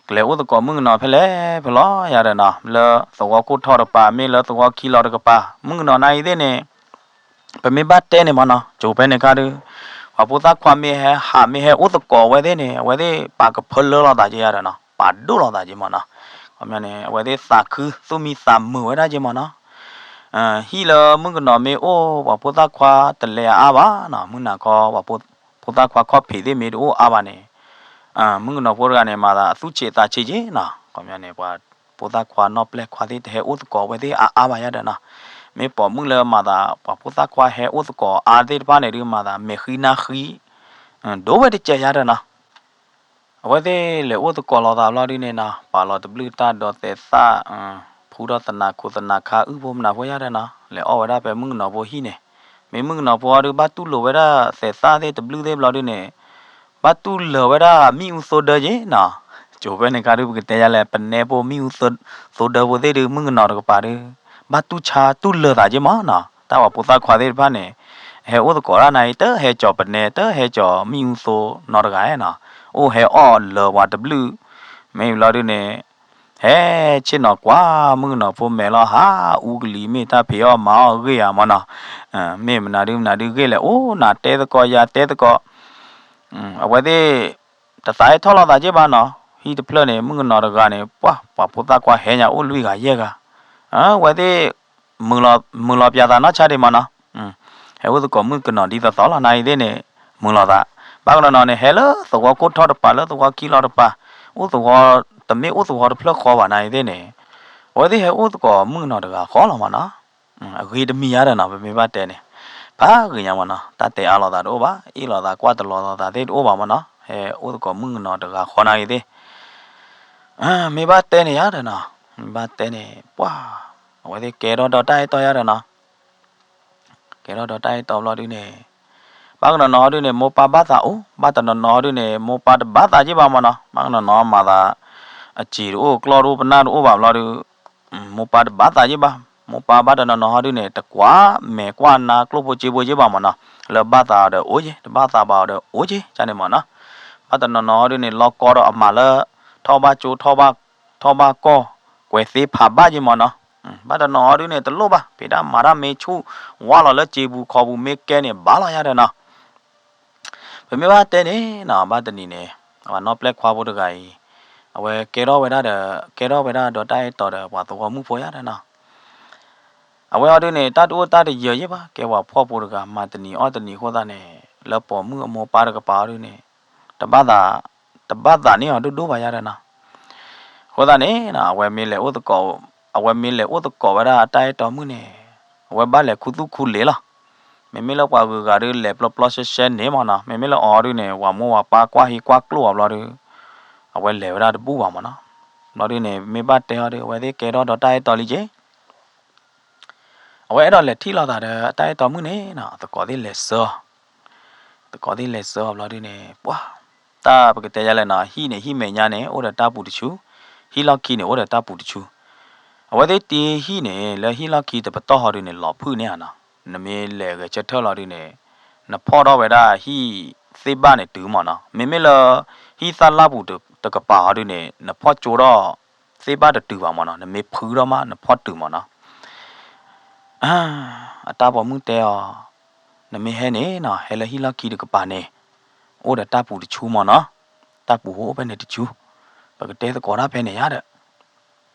ကလဲၤအိၣ်သကိးမုၣ်ကနီၤဖဲလဲၣ်ဖဲလဲၣ်ယၤဒီးနီၤ, လၢသဝီခိၣ်ထီၣ်တကပၤ မ့ၢ်လၢသဝီခံလီၤတကပၤ, မုၣ်ကနီၤနာ်အံၤသ့ၣ်န့ၣ် ပမ့ၢ်ဘၣ်တဲန့ၣ်မၢ်နီၤ, ကၠိၤဖဲန့ၣ်ခါဒုး ပှၤဖိသၣ်ခွါမ့ၢ်ဟဲဟးမ့ၢ်ဟဲအိၣ်သကိးဝဲသ့ၣ်န့ၣ် အဝဲသ့ၣ်ပာ်ကဖၢလၢလိာ်သးက့ယၤဒီးနီၤ, ပာ်ဒိၣ်လိာ်သးက့မၢ်နီၤ, ခီပညီန့ၣ် အဝဲသ့ၣ်သးခုသူၣ်မံသးမုာ်ဝဲဒၣ်က့မၢ်နီၤ, ဟံၣ်လၢမုၣ်ကနီၤမ့ၢ်အိၣ် ပှၤဖိသၣ်ခွါတလဲၤအါအါဘၣ်နီၤ, မုၢ်နၤခီ ပှၤဖိသၣ်ခွါခီၣ်ဖံးသ့ၣ်မ့ၢ်တအိၣ်အါဘၣ်န့ၣ် မုၣ်ကနီၤဖိတဂၤန့ၣ် မၤသးအသူၣ်ဆံးသးဆံးက့နီၤ, ခီပညီန့ၣ် ပှၤဖိသၣ်ခွါနီၢ်ပျဲၢ်ခွါသ့ၣ်တဟဲအိၣ်သကိးဝဲသ့ၣ်အါအါဘၣ်ယၤဒီးနီၤ, မ့ၢ်ပိာ်မုၣ်လၢမၤသး ပှၤဖိသၣ်ခွါဟဲအိၣ်သကိးအါသ့ၣ်တဖၣ်န့ၣ်ဒုး မၤသးမဲာ်ဃံနၢ်ဃံ ဒိၣ်ဝဲတစဲးယၤဒီးနီၤ အဝဲသ့ၣ်လဲၤအိၣ်သကိးလိာ်သးဘျီဒုန့ၣ်နီၤ, ပာ်လီၤတဘျုးတၢ်ဒီးသဲးသၣ်, ဖူထီၣ်သနးခိၣ်သနးခါအုၣ်ဖိမနၤဖိယၤဒီးနီၤ, လဲၤအီၣ်ဝဲဒၣ်ဖဲမုၣ်ကနီၤဖိဟံၣ်န့ၣ်, မ့ၢ်မုၣ်ကနီၤဖိအီၤဒုး ဘၣ်တူၢ်လိာ်ဝဲဒၣ်သဲးသၣ်သ့ၣ်တဘျုးသ့ၣ်ဘျီဒုန့ၣ်, ဘၣ်တူၢ်လၢာ်ဝဲဒၣ်မ့ၣ်အူသိဒၢက့နီၤ, ကၠိၤဖဲန့ၣ်ခါဒုး ပကတဲယၤလဲၣ် ပနဲဖိမ့ၣ်အူသိဒၢဖိသ့ၣ်ဒုး မုၣ်ကနီၤတကပၤဒုး, ဘၣ်တူၢ်ဆါတူၢ်လၢာ်သးက့မၢ်နီၤ, တၢ် တၢ်ပှၤဖိသၣ်ခွါသ့ၣ်တဖၣ်န့ၣ် ဟဲအိၣ်သကိးတၢ်နၤအံၤ တဟဲကၠီၤပနဲ တဟဲကၠီၤမံၣ်အူသိနီတဂၤနီၤ, အိၣ်ဟဲအီၣ်လၢၤပှၤတဘျုး, မ့ၢ်ဘျီဒုန့ၣ် ဟဲဆ့ၣ်နီၤကွၢ်မုၣ်ကနီၤဖိမဲာ်လီၤ ဟးအူကလံၤ မ့ၢ်တၢ်ဖံးအီၣ်မၤအီၣ်ဂ့ၢ်ဧါမၢ်နီၤ, မ့ၢ်မနုၤဒုမနုၤဒုဂ့ၢ်လဲၣ် အိၣ်နၤတဲသကိးယၤတဲသကိး, အဝဲသ့ၣ် တသးဟဲထီၣ်လိာ်သးက့ၢ်ဘၣ်နီၤ, ဟံၣ်တဖျၢၣ်န့ၣ် မုၣ်ကနီၤတဂၤန့ၣ် ပှၢ် ပှၤဖိသၣ်ခွါဟဲညါအိၣ်လွံၢ်ဂၤယဲၢ်ဂၤ, အဝဲသ့ၣ် မုာ်လီၤပၠးသးနီၢ်ဆါဒံးမၢ်နီၤ, ဟဲအိၣ်သကိးမုၣ်ကနီၤဒ်သိးသိးလီၤ နၤအံၤသ့ၣ်န့ၣ် မုာ်လီၤသး, ဘၣ်ကနီၤနီၤန့ၣ် ဟဲလၢသဝီခိၣ်ထီၣ်တပၤ လၢသဝီခံလီၤတပၤ, အိၣ်သဝီ တမ့ၢ်အိၣ်သဝီတဖျၢၣ်ဃီဘၣ် နၤအံၤသ့ၣ်န့ၣ်, အဝဲသ့ၣ်ဟဲအိၣ်သကိးမုၣ်ကနီၤတဂၤဃီလီၤမၢ်နီၤ, အဂ့ၤတမံၤယါဒီးနီၤ ပမ့ၢ်ဘၣ်တဲန့ၣ်, ဖးဂ့ၤညါမၢ်နီၤ တၢ်တဲအါလိာ်သးတအိၣ်ဘၣ် အ့ၣ်လိာ်သးကွၢ်တလီၤသးသ့ၣ်တအိၣ်ဘၣ်မၢ်နီၤ, ဟဲအိၣ်သကိးမုၣ်ကနီၤတဂၤဃီနၤအံၤသ့ၣ် မ့ၢ်ဘၣ်တဲန့ၣ်ယါဒီးနီၤ, မ့ၢ်ဘၣ်တဲန့ၣ် ပှၢ် အဝဲသ့ၣ်ကဲထီၣ်ဒီးတၢ်အဲၣ်တီယါဒီးနီၤ, ကဲထီၣ်ဒီးတၢ်အဲၣ်တီဘျီဒုန့ၣ်, ဘၣ်ကနီၤနီၤဒုန့ၣ် မိၢ်ပၢ်ဘၣ်သးအိၣ်, ဘၣ်တနီၤနီၤဒုန့ၣ် မိၢ်ပၢ်တဘၣ်သးက့ၢ်ဘၣ်မၢ်နီၤ, ဘၣ်ကနီၤနီၤမၤသး အစံာ်တအိၣ် ကျီၢ်တအိၣ် ပနၢ်တအိၣ်ဘၣ်ဘျီဒု မိၢ်ပၢ်တဘၣ်သးက့ၢ်ဘၣ်, မိၢ်ပၢ်ဘၣ်တနီၤနီၤဟီဒုန့ၣ် တကွၢ်မဲာ်ကွၢ်နါကျိၣ်ဖိစ့ဖိက့ၢ်ဘၣ်မၢ်နီၤ, လၢဘၣ်သးအီၤဒီးအိၣ်က့ၢ် တဘၣ်သးဘၣ်အီၤဒီးအိၣ်က့ၢ် ကန့ၣ်မၢ်နီၤ, ဘၣ်တနီၤနီၤဟီဒုန့ၣ် လီၢ်ကီဒီးအမၤလၢ ထီၣ်ဘၣ်ကၠိ ထီၣ်ဘၣ်ကီၢ် ကွဲးသ့ဖးဘၣ်က့ၢ်မၢ်နီၤ, ဘၣ်တနီၤဟီဒုန့ၣ် တလိၣ်ဘၣ် ဖံးတၢ်မၤတၢ်မ့ၢ်ဆူၣ် ဝါလီၤလၢစ့ပူၤခီပူၤမ့ၢ်ကဲန့ၣ် ဘၣ်လီၤယါဒီးနီၤ ပမ့ၢ်ဘၣ်တဲန့ၣ်နီၤ ဘၣ်တနံၤန့ၣ် ပှၤနီၢ်ပျဲၢ်ခွါဖိတဂၤအံၤ အဝဲကဲထီၣ်ဝဲဒၣ်ဒီး ကဲထီၣ်ဝဲဒၣ်ဒီးတၢ်အဲၣ်တီဒီးပှၤသဝီမုၣ်ဖိယါဒီးနီၤ, အဝဲအီၤဒုန့ၣ် တၢ်တအိၣ်တၢ်တယၢၤယ့ၢ်ဘၣ် ကဲပှၤဖှီၣ်ဖိတဂၤ မၤတနံၤအီၣ်တနံၤအဃိသတးန့ၣ် လၢပိာ်မုၣ်အမိၢ်ပၢ်တကပၤအီၤဒုန့ၣ် တဘၣ်သး တဘၣ်သးန့ၢ်အီၤဒိၣ်ဒိၣ်ဘၣ်ယါဒီးနီၤ အဃိသတးန့ၣ် အဝဲမ့ၢ်လဲၤအိၣ်သကိး အဝဲမ့ၢ်လဲၤအိၣ်သကိးဝဲဒၣ်တၢ်အဲၣ်တီမုၣ်န့ၣ် အဝဲဘၣ်လဲၤခူသူၣ်ခူလ့ၤလီၤ. မ့မ့ၢ်လၢပှၤဂုၤဂၤဒုလဲၤပျီပျီရှဲရှဲန့ၣ်မၢ်နီၤ, မ့မ့ၢ်လၢအီၤဒုန့ၣ် ပှၤမိၢ်ပှၤပၢ်ကွၢ်ဟံးကွၢ်ကျိၣ်အီၤဘျီဒု အဝဲလဲၤဝဲဒၣ်တဘူၣ်ဘၣ်မၢ်နီၤ. ဘျီဒုန့ၣ် မ့ၢ်ဘၣ်တဲအီၤဒု အဝဲသ့ၣ်ကဲထီၣ်ဒီးတၢ်အဲၣ်တီလံက့ၤ အဝဲအဲၣ်ဒိးလဲၤထံၣ်လိာ်သးဒီးတၢ်အဲၣ်တီမုၣ်န့ၣ်နီၤ, သကိးသ့ၣ်လဲၤစၢၤအီၤ, သကိးသ့ၣ်လဲၤစၢၤအီၤဘျီဒုန့ၣ် ပှၤ တၢ်ပကတဲယါလဲၣ်နီၤ, ဟံၣ်န့ၣ် ဟံၣ်မဲာ်ညါန့ၣ် အိၣ်ဒီးတၢ်ပူၤတဆူ, ဟံၣ်လီၢ်ခံန့ၣ် အိၣ်ဒီးတၢ်ပူၤတဆူ. အဝဲသ့ၣ်တ့ဟံၣ်န့ၣ် လၢဟံၣ်လီၢ်ခံတပတီၢ်ဟီဒုန့ၣ် လီၤဖုၣ်န့ၢ်ဧါနီၤ, နမ့ၢ်လဲၤဂဲၤဆၢထၢၣ်လီၤဒုန့ၣ် နဖီၣ်ထီၣ်ဝဲဒၣ်ဟံၣ်သ့ၣ်ဘၣ်န့ၣ်တုၤမၢ်နီၤ, မ့မ့ၢ်လၢ ဟံၣ်သၣ်လၢ်ပူၤတကပၤဟီဒုန့ၣ် နဖီၣ်ကၠိထီၣ် သ့ၣ်ဘၣ်တတုၤဘၣ်မၢ်နီၤ, နမ့ၢ်ဖုထီၣ်မး နဖီၣ်တုၤမၢ်နီၤ. အတၢ်ပိာ်မုၣ်တဲအီၤ, နမ့ၢ်ဟဲန့ၣ်နီၤ ဟဲလၢဟံၣ်လီၢ်ခံတကပၤန့ၣ် အိၣ်ဒီးတၢ်ပူၤတဆူမၢ်နီၤ, တၢ်ပူၤဟိအိၣ်ဖဲန့ၣ်တဆူ, ပကတဲသကိးတၢ်ဖဲန့ၣ်ယါဒီး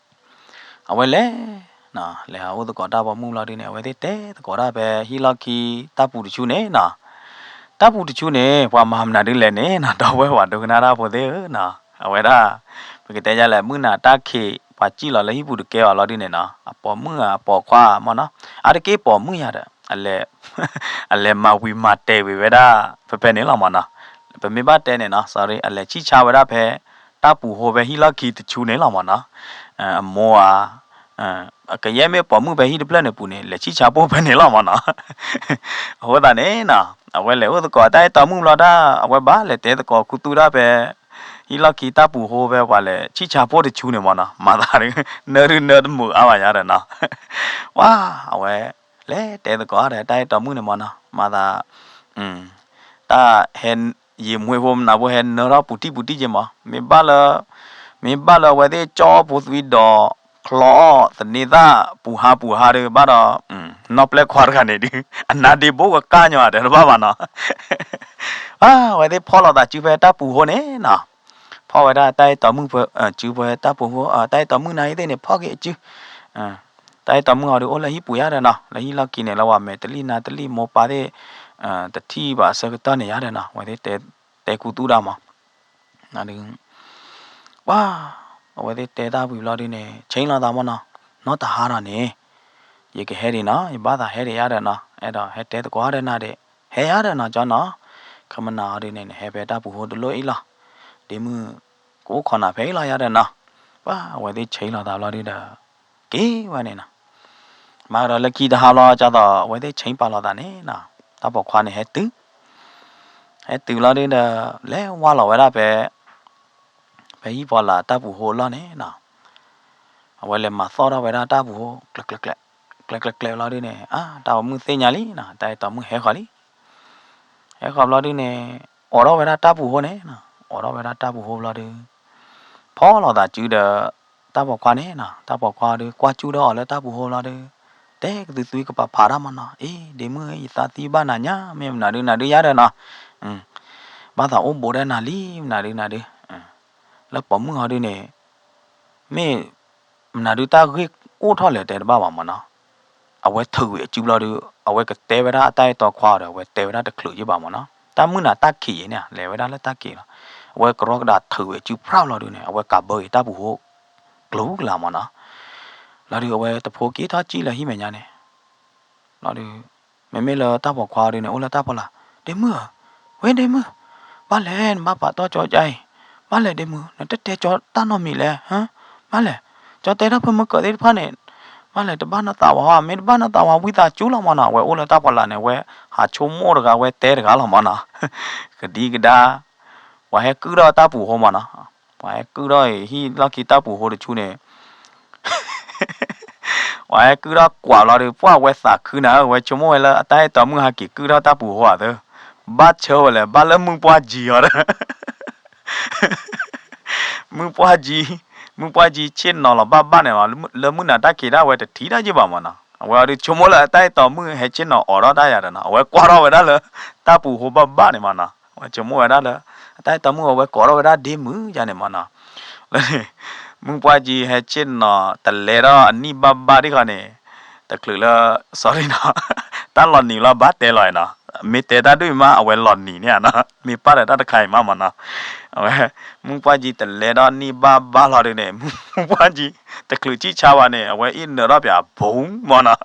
အဝဲလဲၤ လဲၤဟးအိၣ်သကိးတၢ်ပိာ်မုၣ်လီၤဒုန့ၣ် အဝဲသ့ၣ်တဲသကိးတၢ်ဖဲဟံၣ်လီၢ်ခံတၢ်ပူၤတဆူန့ၣ်နီၤ, တၢ်ပူၤတဆူန့ၣ် ပှၤမၤမနုၤဒုလဲၣ်န့ၣ်နီၤ, ဒီပုၢ်ဝဲၢ်ပှၤဒိကနၣ်တၢ်ဖိသ့ၣ်ဧၢနီၤ, အဝဲဒၣ် ပကတဲယါလဲၣ် မုၢ်နၤတၢ်ခံး ပှၤစံၣ်လီၤလၢဟံၣ်ပူၤတကဲဘၣ်လီၤဒုန့ၣ်နီၤ, အပိာ်မုၣ်ဧါ အပိာ်ခွါမၢ်နီၤ, အါတက့ၢ်ပိာ်မုၣ်ယါဒီး အလဲၤမၤဝံၤမၤတဲာ်ဝံၤဝဲဒၣ် ဖဲဖဲန့ၣ်လီၤမၢ်နီၤ, ပမ့ၢ်ဘၣ်တဲန့ၣ်နီၤ sorry အလဲၤဆံၣ်ဆါဝဲဒၣ်ဖဲ တၢ်ပူၤဟိဖဲဟံၣ်လီၢ်ခံတဆူန့ၣ်လီၤမၢ်နီၤ, အမိၢ်ဧါ ကယဲၢ်မ့ၢ်ပိာ်မုၣ်ဖဲဟံၣ်တဖျၢၣ်န့ၣ်ပူၤန့ၣ် လဲၤဆံၣ်ဆါပိၢ်ဖဲန့ၣ်လီၤမၢ်နီၤ, အဃိသတးန့ၣ်နီၤ အဝဲလဲၤအိၣ်သကိးတၢ်အဲၣ်တီမုၣ်ဘျီဒၣ် အဝဲဘၣ်လဲၤတဲသကိးခူသူၣ်ဒၣ်ဖဲ ဟံၣ်လီၢ်ခံတၢ်ပူၤဟိဖဲပှၤလဲၤဆံၣ်ဆါပိၢ်တဆူန့ၣ်မၢ်နီၤ, မၤသးဒု နၢဒုနၢတမုာ်အါဘၣ်ယါဒီးနီၤ, ဝါ အဝဲ လဲၤတဲသကိးဒီးတၢ်အဲၣ်တီမုၣ်န့ၣ်မၢ်နီၤ, မၤသး တၢ်ဟဲ ယံာ်မွှ့ဖိမနုၤဖိဟဲနၢထီၣ်ပူၤတံၢ်ပူၤတံၢ်က့မၢ်, မ့ၢ်ဘၣ်လၢ မ့ၢ်ဘၣ်လၢအဝဲသ့ၣ်ကၠီၣ်ဖိသွံဒီး ချီအီၣ်သန့ၤသၣ်ပူၤဟါပူၤဟါဒီးဘၣ်ဒီး နီၢ်ပျဲၢ်ခွါတဂၤန့ၣ်ဒု အနါဒ့ဘိကကၢ်ညီတဲတဘၣ်ဘၣ်နီၤ, အဝဲသ့ၣ်ဖီၣ်လိာ်သးစုဖဲတၢ်ပူၤဟိန့ၣ်နီၤ, ဖီၣ်ဝဲဒၣ်တၢ်အဲၣ်တီမုၣ်ဖဲ စုဖဲတၢ်ပူၤဟိ တၢ်အဲၣ်တီမုၣ်နၤအံၤသ့ၣ်န့ၣ် ဖီၣ်က့ၤအစု တၢ်အဲၣ်တီမုၣ်ဟီဒုအိၣ်လၢဟံၣ်ပူၤယါဒီးနီၤ, လၢဟံၣ်လီၢ်ခံန့ၣ် လၢဝဲမဲာ်တလံၣ်နါတလံၣ်မိၢ်ပၢ်သ့ၣ် တထံၣ်ဘၣ်အဆၢကတီၢ်န့ၣ်ယါဒီးနီၤ, အဝဲသ့ၣ်တဲခူသူၣ်ဒၣ်မး ပှၤ အဝဲသ့ၣ်တဲတၢ်ဝံၤဘျီဒုန့ၣ် ဆ့လိာ်သးမးနီၤ, နီၢ်တဟါဒီးန့ၣ် ယကဟဲဒံးနီၤ, ယဘၣ်သးဟဲဒံးယါဒီးနီၤ, အဲၣ်ဒိးဟဲတဲသကိးဒီးနၤဒံး, ဟဲယါဒီးနီၤ ကၠီနီၤ, ခမနၤအီၤဒုန့ၣ် နဟဲဖဲတၢ်ပူၤဟိတလိၣ်အံၤလီၤ, ဒ့မုၣ် ကအိၣ်ခိးနၤဖဲအံၤလီၤယါဒီးနီၤ, ပှၤ အဝဲသ့ၣ်ဆ့လိာ်သးဘျီဒုဒီး က့ၤဝဲန့ၣ်နီၤ, မၤကဒီးလၢခံတဟါဘျီ ကၢ်သိးအဝဲသ့ၣ်ဆ့ပာ်လိာ်သးန့ၣ်နီၤ, တၢ်ပိာ်ခွါန့ၣ်ဟဲတုၤ ဟဲတုၤလီၤဒုဒီး လဲၤဝါလီၤဝဲဒၣ်ဖဲ ဖဲဟံၣ်ဖီလာ်တၢ်ပူၤဟိအလီၢ်န့ၣ်နီၤ, အဝဲလဲၤမၤသီၣ်ထီၣ်ဝဲဒၣ်တၢ်ပူၤဟိ ကျဲးကျဲးကျဲး ကျဲကျဲကျဲလီၤဒုန့ၣ် အါ တၢ်ပိာ်မုၣ်သ့ၣ်ညါလံနီၤ, တၢ်အဲၣ်တီမုၣ်ဟဲဃီၤလံ. ဟဲဃီၤဘျီဒုန့ၣ် အိးထီၣ်ဝဲဒၣ်တၢ်ပူၤဃိန့ၣ်နီၤ, အိးထီၣ်ဝဲဒၣ်တၢ်ပူၤဃိဘျီဒု ဖီလီၤသးစုဒီး တၢ်ပိာ်ခွါန့ၣ်နီၤ, တၢ်ပိာ်ခွါဒု ကွၢ်စူၣ်ထီၣ်အီၤလၢတၢ်ပူၤဃိလီၤဒု တဲကသုသွံကပာ်ဖးတၢ်မနီၤ, အ့ ဒ့မုၣ် ယသးသံဘၣ်နၤညါ မ့ၢ်မနုၤဒုနၤဒုယါဒီးနီၤ, ဘၣ်သးအိၣ်ဘူးဒီးနၤလံ မနုၤဒုနၤဒု, လၢပိာ်မုၣ်ဟီဒုန့ၣ် မ့ၢ် မနုၤဒုတၢ်ဂ့ၢ်အိၣ်ထီၣ်လဲၣ်တဲတဘၣ်ဘၣ်မနီၤ, အဝဲထုးဝံၤအစုဘျီဒု အဝဲကတဲဝဲဒၣ်အတၢ်အဲၣ်တီခွါအီၤဒီး အဝဲတဲဝဲဒၣ်တချုးယ့ၢ်ဘၣ်မနီၤ, တၢ်မုၢ်နၤတၢ်ခံးအံၤန့ၣ် လဲၤဝဲဒၣ်လၢတၢ်ခံးလီၤ, အဝဲကရီကဒါထုးဝံၤအစုဖြၣ်လီၤဒုန့ၣ် အဝဲကးဘၢအံၤတၢ်ပူၤဃိ ကျိၤကလာ်မနီၤ, လီၤဒု အဝဲတဖိက့ၤထီၣ်ကံၣ်လၢဟံၣ်မဲာ်ညါန့ၣ် လီၤဒု မ့မ့ၢ်လၢတၢ်ပိာ်ခွါဒုန့ၣ် အိၣ်လၢတၢ်ဖီလာ်, ဒ့မုၣ်ဧၢ, ဝဲဒ့မုၣ်, ဘၣ်လဲၣ်နဘၣ်ပာ်တီၢ်ကၠီကအံၤ, ဘၣ်လဲၣ်ဒ့မုၣ် နတတဲကၠီတၢ်နီတမံၤလဲၣ်, ဘၣ်လဲၣ်, ကၠီတဲတၢ်ဖၢမုၢ်ကၢးသ့ၣ်တဖၣ်န့ၣ်, ဘၣ်လဲၣ်တဘၣ်နီၢ်သးဝးဧါ, မ့ၢ်တဘၣ်နီၢ်သးဝးဝံသးစူၤလီၤမနီၤ, အဝဲအိၣ်လၢတၢ်ဖီလာ်န့ၣ် အဝဲဟးဆိကမိၣ်တဂၤ အဝဲတဲတဂၤလီၤမနီၤ, ကဒံကဒါ ပှၤဟဲကုၣ်ထီၣ်တၢ်ပူၤဃိမနီၤ, ပှၤဟဲကုၣ်ထီၣ်အံၤဟံၣ်လီၢ်ခံတၢ်ပူၤဃိတဆူန့ၣ် ပှၤဟဲကုၣ်ထီၣ်ကွၢ်လီၤဒုး ပှၢ်ဝဲသးခုနၤဧၢ, ဝဲဆိကမိၣ်ဝဲလၢအတၢ်အဲၣ်တီမုၣ်ဟးက့ၤကုၣ်ထီၣ်တၢ်ပူၤဃိဧါသၢ, ဘၣ်ဆၢဝဲလဲၣ်, ဘၣ်လၢမုၢ်ပှၢ်ကၠံအီၤဒီး မုၢ်ပှၢ်ကၠံ, မုၢ်ပှၢ်ကၠံဆ့ၣ်နီၤလီၤဘၣ်ဘၣ်န့ၣ်လီၤ, လၢမုၢ်နၤတၢ်ခံးဒၣ်ဝဲတထံၣ်တၢ်ယုၢ်ဘၣ်မနီၤ, အဝဲအီၤဒုးဆိကမိၣ်လၢအတၢ်အဲၣ်တီမုၣ်ဟဲဆ့ၣ်နီၤအိးထီၣ်တၢ်ယၤဒီးနီၤ, အဝဲကွၢ်ထီၣ်ဝဲဒၣ်လၢ တၢ်ပူၤဃိဘၣ်ဘၣ်န့ၣ်မနီၤ, အဝဲဆိကမိၣ်ဝဲဒၣ်လၢ အတၢ်အဲၣ်တီမုၣ်အဝဲကိးထီၣ်ဝဲဒၣ်ဒ့မုၣ်ယါန့ၣ်မနီၤ လၢ မုၢ်ပှၢ်ကၠံဟဲဆ့ၣ်နီၤ တလဲထီၣ်အနံၣ်ဘၣ်ဘၣ်ဒ်ဃီန့ၣ်, တချုးလၢ sorry နီၤ, တၢ်လီၤနံၤလီၤဘၣ်တဲလီၤနီၤ, မ့ၢ်တဲတၢ်ဒုးမး အဝဲလီၤနံၤန့ၣ်နီၤ, မ့ၢ်ပၢ်ဒီးတၢ်တခါအံၤမးမနီၤ, အဝဲ မုၢ်ပှၢ်ကၠံတလဲထီၣ်နံၣ်ဘၣ်ဘၣ်လီၤဒုးန့ၣ် မုၢ်ပှၢ်ကၠံ တချုးဆံၣ်ဆါဘၣ်န့ၣ် အဝဲအ့ၣ်နၢၤထီၣ်ပၠးဘူးမနီၤ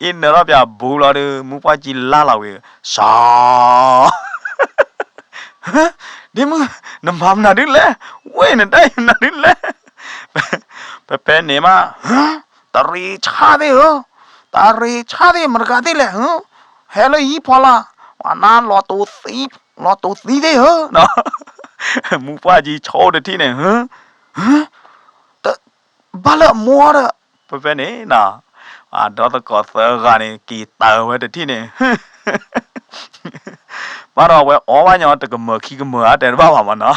အ့ၣ်နၢၤထီၣ်ပၠးဘူးလီၤဒုး မုၢ်ပှၢ်ကၠံလါလီၤဝံၤ စီၤ ဒ့မုၣ် နမၤမနုၤဒ်လဲၣ်, ဝဲနတၢ်အံၤမနုၤဒ်လဲၣ်, ဖဲဖဲန့ၣ်မး တရံးဆါသ့ၣ်ဧၢ, တရံးဆါသ့ၣ်မတၤတဂၤသ့ၣ်လဲၣ်, ဟဲလၢယဟံၣ်ဖီလာ် ပှၤနါလီၤတိၤသံ, လီၤတိၤသံသ့ၣ်ဧၢ, မုၢ်ပှၢ်ကၠံဆိတထံၣ်န့ၣ် တ ဘၣ်လၢအမိၢ်ဒီး ဖဲဖဲန့ၣ်နီၤ, အဒီသကိးသၢဂၤန့ၣ် က့ၤတၢ်ဝဲတထံၣ်န့ၣ် ဘၣ်ဒီးအဝဲအီၣ်ဘၣ်ညီတကမၢၢ်ခံကမၢၢ်အါတဲတဘၣ်ဘၣ်မနီၤ,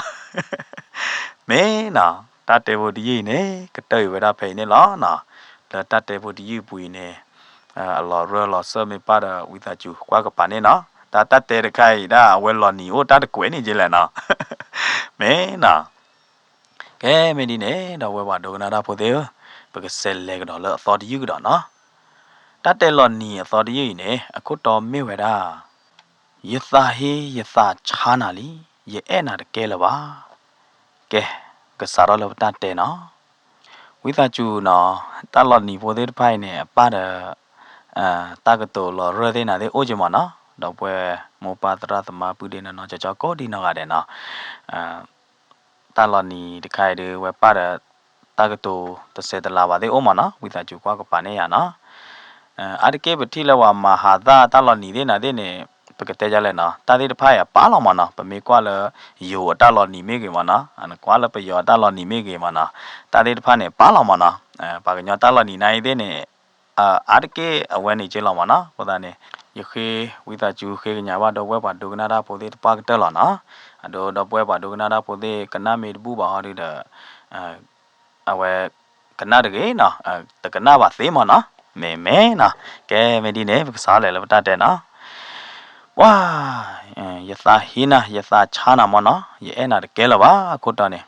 မ့ၢ်နီၤ, တၢ်တဲဖိတယုၢ်အံၤန့ၣ် ကတၢၢ်အံၤဝဲဒၣ်ဖဲအံၤန့ၣ်လီၤနီၤ, လၢတၢ်တဲဖိတယုၢ်အပူၤအံၤန့ၣ် အလီၤရၢၢ်လီၤစၢၢ်မ့ၢ်ပၢ်ဒီး ဝံသးစူၤကွၢ်ကပၤန့ၣ်နီၤ, တၢ်တၢ်တဲတခါအံၤဒၣ် အဝဲလီၤနံၤအိၣ်တၢ်တကွဲးန့ၣ်က့လဲၣ်နီၤ, မ့ၢ်နီၤ ကဲမ့ၢ်ဒ်န့ၣ် ဒီပုၢ်ဝဲၢ်ပှၤဒိကနၣ်တၢ်ဖိသ့ၣ်ဧၢ, ပကစးလဲၤကဒီးလၢအသီတယုၢ်ကဒီးနီၤ, တၢ်တဲလီၤနံၤအသီတယုၢ်အံၤန့ၣ် အခိၣ်တီမ့ၢ်ဝဲဒၣ် ယသးဟ့ယသးဆါနၤလံ, ယအဲၣ်နၤတကဲလၢၤဘၣ်. ကဲ, ကစးထီၣ်လၢပတၢ်တဲနီၤ, ဝံသးစူၤနီၤ, တၢ်လီၤနံၤဖိသ့ၣ်တဖၣ်အံၤန့ၣ် အပၢ်ဒီး တၢ်ကတိၤလီၤရၢၢ်သ့ၣ်နၤသ့ၣ်အိၣ်က့မးနီၤ, ဒီပုၢ်ဝဲၢ်မိၢ်ပၢ်သရၣ်သမါပုၢ်ဒ့နီၢ်နီၢ်ကၠီကၠီကိးဒံနီၢ်ဂၤဒဲးနီၤ, တၢ်လီၤနံၤတခါအံၤဒုး ဝဲပၢ်ဒီး တၢ်ကတိၤတစဲးတလၤဘၣ်သ့ၣ်အိၣ်မးနီၤ, ဝံသးစူၤကွၢ်ကပၤန့ၣ်ယၤနီၤ, အါတက့ၢ်ပထံၣ်လၢပှၤမၤဟးသၣ်တၢ်လီၤနံၤသ့ၣ်နၤသ့ၣ်န့ၣ် ပကတဲဒ်လဲၣ်နီၤ, တၢ်သ့ၣ်တဖၣ်အံၤအပၢ်လီၤမးနီၤ, ပမ့ၢ်ကွၢ်လၢ ယိၤအတၢ်လီၤနံၤမ့ၢ်ဂ့ၤမးနီၤ, နကွၢ်လၢပယီၤအတၢ်လီၤနံၤမ့ၢ်ဂ့ၤမးနီၤ, တၢ်သ့ၣ်တဖၣ်န့ၣ် ပၢ်လီၤမးနီၤ, ပှၤကညီတၢ်လီၤနံၤနၤအံၤသ့ၣ်န့ၣ် အါတက့ၢ်အဝဲန့ၣ်က့လီၤမးနီၤ, အဃိသတးန့ၣ် ယဃ့ဝံသးစူၤဃ့ကညးဘၣ်ဒီပုၢ်ဝဲၢ်ပှၤဒိကနၣ်တၢ်ဖိသ့ၣ်တဖၣ်ကတၢၢ်လီၤနီၤ, အဒိဒီပုၢ်ဝဲၢ်ပှၤဒိကနၣ်တၢ်ဖိသ့ၣ် ကနၣ်မ့ၢ်တဘူၣ်ဘၣ်ဟီဒုဒီး အဝဲ ကနၣ်တဂ့ၤနီၤ, တကနၣ်ဘၣ်သ့မးနီၤ, မ့ၢ်မ့ၢ်နီၤ, ကဲမ့ၢ်ဒ်န့ၣ် ပကစးလဲၤလၢပတၢ်တဲနီၤ, ပှၤ ယသးဟ့နၤ ယသးဆါနၤမးနီၤ, ယအဲၣ်နၤတကဲလၢၤဘၣ် အခိၣ်တီန့ၣ်,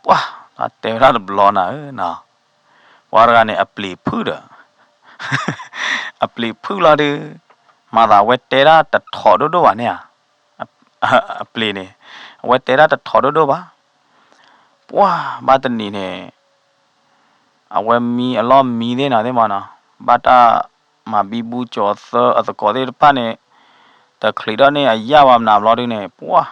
ပှၤ တၢ်တဲဝဲဒၣ်တဘျီနၤဧၢနီၤ, ပှၤတဂၤန့ၣ် အပျ့ၤဖုၣ်ဒီး အပျ့ၤဖုၣ်လီၤဒုး မၤသးအဝဲတဲဒၣ်တထီၣ်ဒိၣ်ဒိၣ်ဘၣ်န့ၣ်ဧါ, အပျ့ၤန့ၣ် အဝဲတဲဒၣ်တထီၣ်ဒိၣ်ဒိၣ်ဘၣ်, ပှၤဘၣ်တနံၤန့ၣ် အဝဲမံအလီၢ်မံသ့ၣ်နၤသ့ၣ်မးနီၤ, ဘၣ်တၢ်မၤဘံဘူကၠီၤသၢအသကိးသ့ၣ်တဖၣ်န့ၣ် တချုးထီၣ်န့ၢ်အယၣ်ဘၣ်မနုၤဘျီဒုန့ၣ် ပှၤ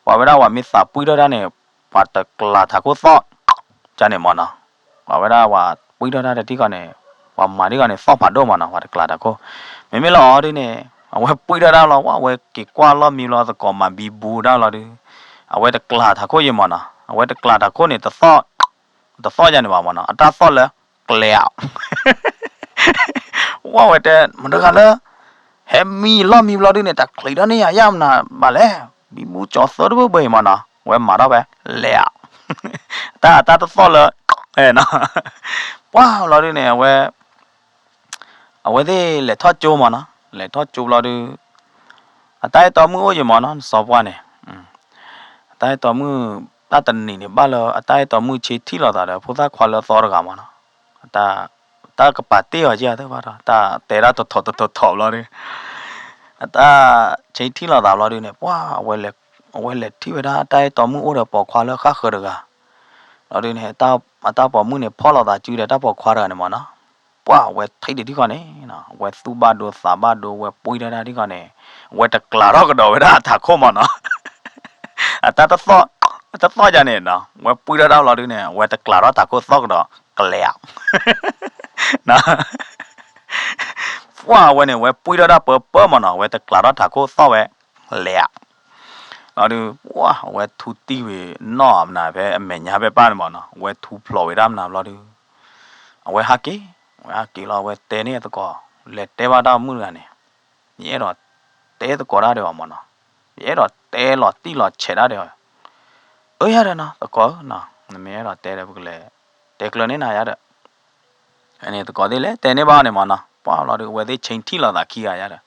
ပှၤဝဲဒၣ်ပှၤမ့ၢ်သးပှံၢ်ထီၣ်တၢ်န့ၣ် ပှၤတကျးထးခိၣ်သီၣ် ကန့ၣ်မးနီၤ, ပှၤဝဲဒၣ်ပှၤပှံၢ်ထီၣ်တၢ်တထံၣ်ဃီန့ၣ် ပှၤမၤထံၣ်ဃီန့ၣ် သီၣ်ဖးဒိၣ်မးနီၤ, ပှၤတကျးထးခိၣ်, မ့မ့ၢ်လၢအီၤဒုန့ၣ် အဝဲပှံၢ်ထီၣ်တၢ်လီၤ ဝဲက့ၤကွၢ်လီၢ်မံဘျီသကိးမၤဘံဘူတၢ်လီၤဒု အဝဲတကျးထးခိၣ်ယဲမးနီၤ, အဝဲတကျးထးခိၣ်န့ၣ် တသီၣ် တသီၣ်ယၤန့ၣ်ဘၣ်မးနီၤ, အတၢ်သီၣ်လၢ ကျဲးအီၤ, ဝဲတဲ မတၤတဂၤလၢ ဟဲမံလီၢ်မံဘျီဒုန့ၣ် တၢ်ချံးထီၣ်န့ၢ်ယၤယၢ်မနုၤဘၣ်လဲၣ်, ဘံဘူကၠီၤသၢတဘၢဘၢအံၤမၢ်နီၤ, ဝဲမၤထီၣ်ဖဲ လဲၤအီၤ, တၢ်အတၢ်တသီၣ်လၢ နီၤ, ပှၢ်ဘျီဒုန့ၣ် အဝဲ အဝဲသ့ၣ်လဲၤထီၣ်ကၠိမၢ်နီၤ, လဲၤထီၣ်ကၠိဘျီဒု အတၢ်အဲၣ်တီမုၣ်အိၣ်ယံၤမၢ်နီၤ, နစီၤပှၢ်န့ၣ်, အတၢ်အဲၣ်တီမုၣ် တၢ်တနံၤန့ၣ် ဘၣ်လၢအတၢ်အဲၣ်တီမုၣ်ဆ့ထံၣ်လိာ်သးဒီး ဖိသၣ်ခွါလၢအသီတဂၤမၢ်နီၤ, တၢ်ကပာ်တ့ၢ်အီၤက့ၤသ့ၣ်ဘၣ်ဒီး တၢ်တဲဒၣ်တထီၣ်တထီၣ်ထီၣ်ဘျီဒု အတၢ်ဆ့ထံၣ်လိာ်သးဘျီဒုန့ၣ် ပှၢ် အဝဲလဲၤထံၣ်ဝဲဒၣ်တၢ်အဲၣ်တီမုၣ်အိၣ်ဒီးပိာ်ခွါလၢဃၣ်ဃၢၤတဂၤ, ဘျီဒုန့ၣ် အတၢ်ပိာ်မုၣ်န့ၣ် ဖီၣ်လိာ်သးစုဒီးတၢ်ပိာ်ခွါတဂၤန့ၣ်မၢ်နီၤ, ပှၢ် အဝဲထံၣ်ဒံးထံၣ်ဃီန့ၣ် အဝဲသူၣ်ဘၣ်ဒိသးဘၣ်ဒိ ဝဲပှံၢ်ထီၣ်တၢ်ထံၣ်ဃီန့ၣ် အဝဲတကျးထီၣ်ကဒီးဝဲဒၣ်အထးခိၣ်မၢ်နီၤ, အတၢ်တသီၣ်, တသီၣ်ယၤန့ၣ်နီၤ ဝဲပှံၢ်ထီၣ်တၢ်ဘျီဒုန့ၣ် အဝဲတကျးထီၣ်ထးခိၣ်သီၣ်ကဒီး ကျဲးအီၤ ပှၢ် အဝဲန့ၣ် ဝဲပှံၢ်ထီၣ်တၢ်ပၢပၢမၢ်နီၤ ဝဲတကျးထီၣ်ထးခိၣ်သီၣ်ဝဲ လဲၤအီၤ, ဘျီဒု ပှၢ် အဝဲထူတံၢ်ဝံၤနီၣ်မနုၤဖဲအမဲာ်ညါဖဲပၢ်န့ၣ်မၢ်နီၤ အဝဲထူဖျိးဝံၤဒၣ်မနုၤဘျီဒု အဝဲဟးက့ၤ, အဝဲဟးက့ၤလီၤ အဝဲတဲန့ၢ်အသကိး, လဲၤတဲဘၣ်တၢ်မုၣ်တဂၤန့ၣ်, ယအဲၣ်ဒိးတဲသကိးတၢ်ဒီးအီၤမၢ်နီၤ, ယအဲၣ်ဒိးတဲလီၤတံၢ်လီၤဆဲးတၢ်ဒီးအီၤ, အၢ ယၤဒီးနီၤ သကိးဧၢနီၤ နမ့ၢ်အဲၣ်ဒိးတဲဒီး ပကလဲၤတဲကျၢၤန့ၢ်နၤယၤဒီး န့ၣ်သကိးသ့ၣ်လဲၤတဲန့ၢ်ဘၣ်အီၤန့ၣ်မၢ်နီၤ ပှၢ်ဘျီဒု အဝဲသ့ၣ်ဆ့ထံၣ်လိာ်သးခံဂၤယၤဒီး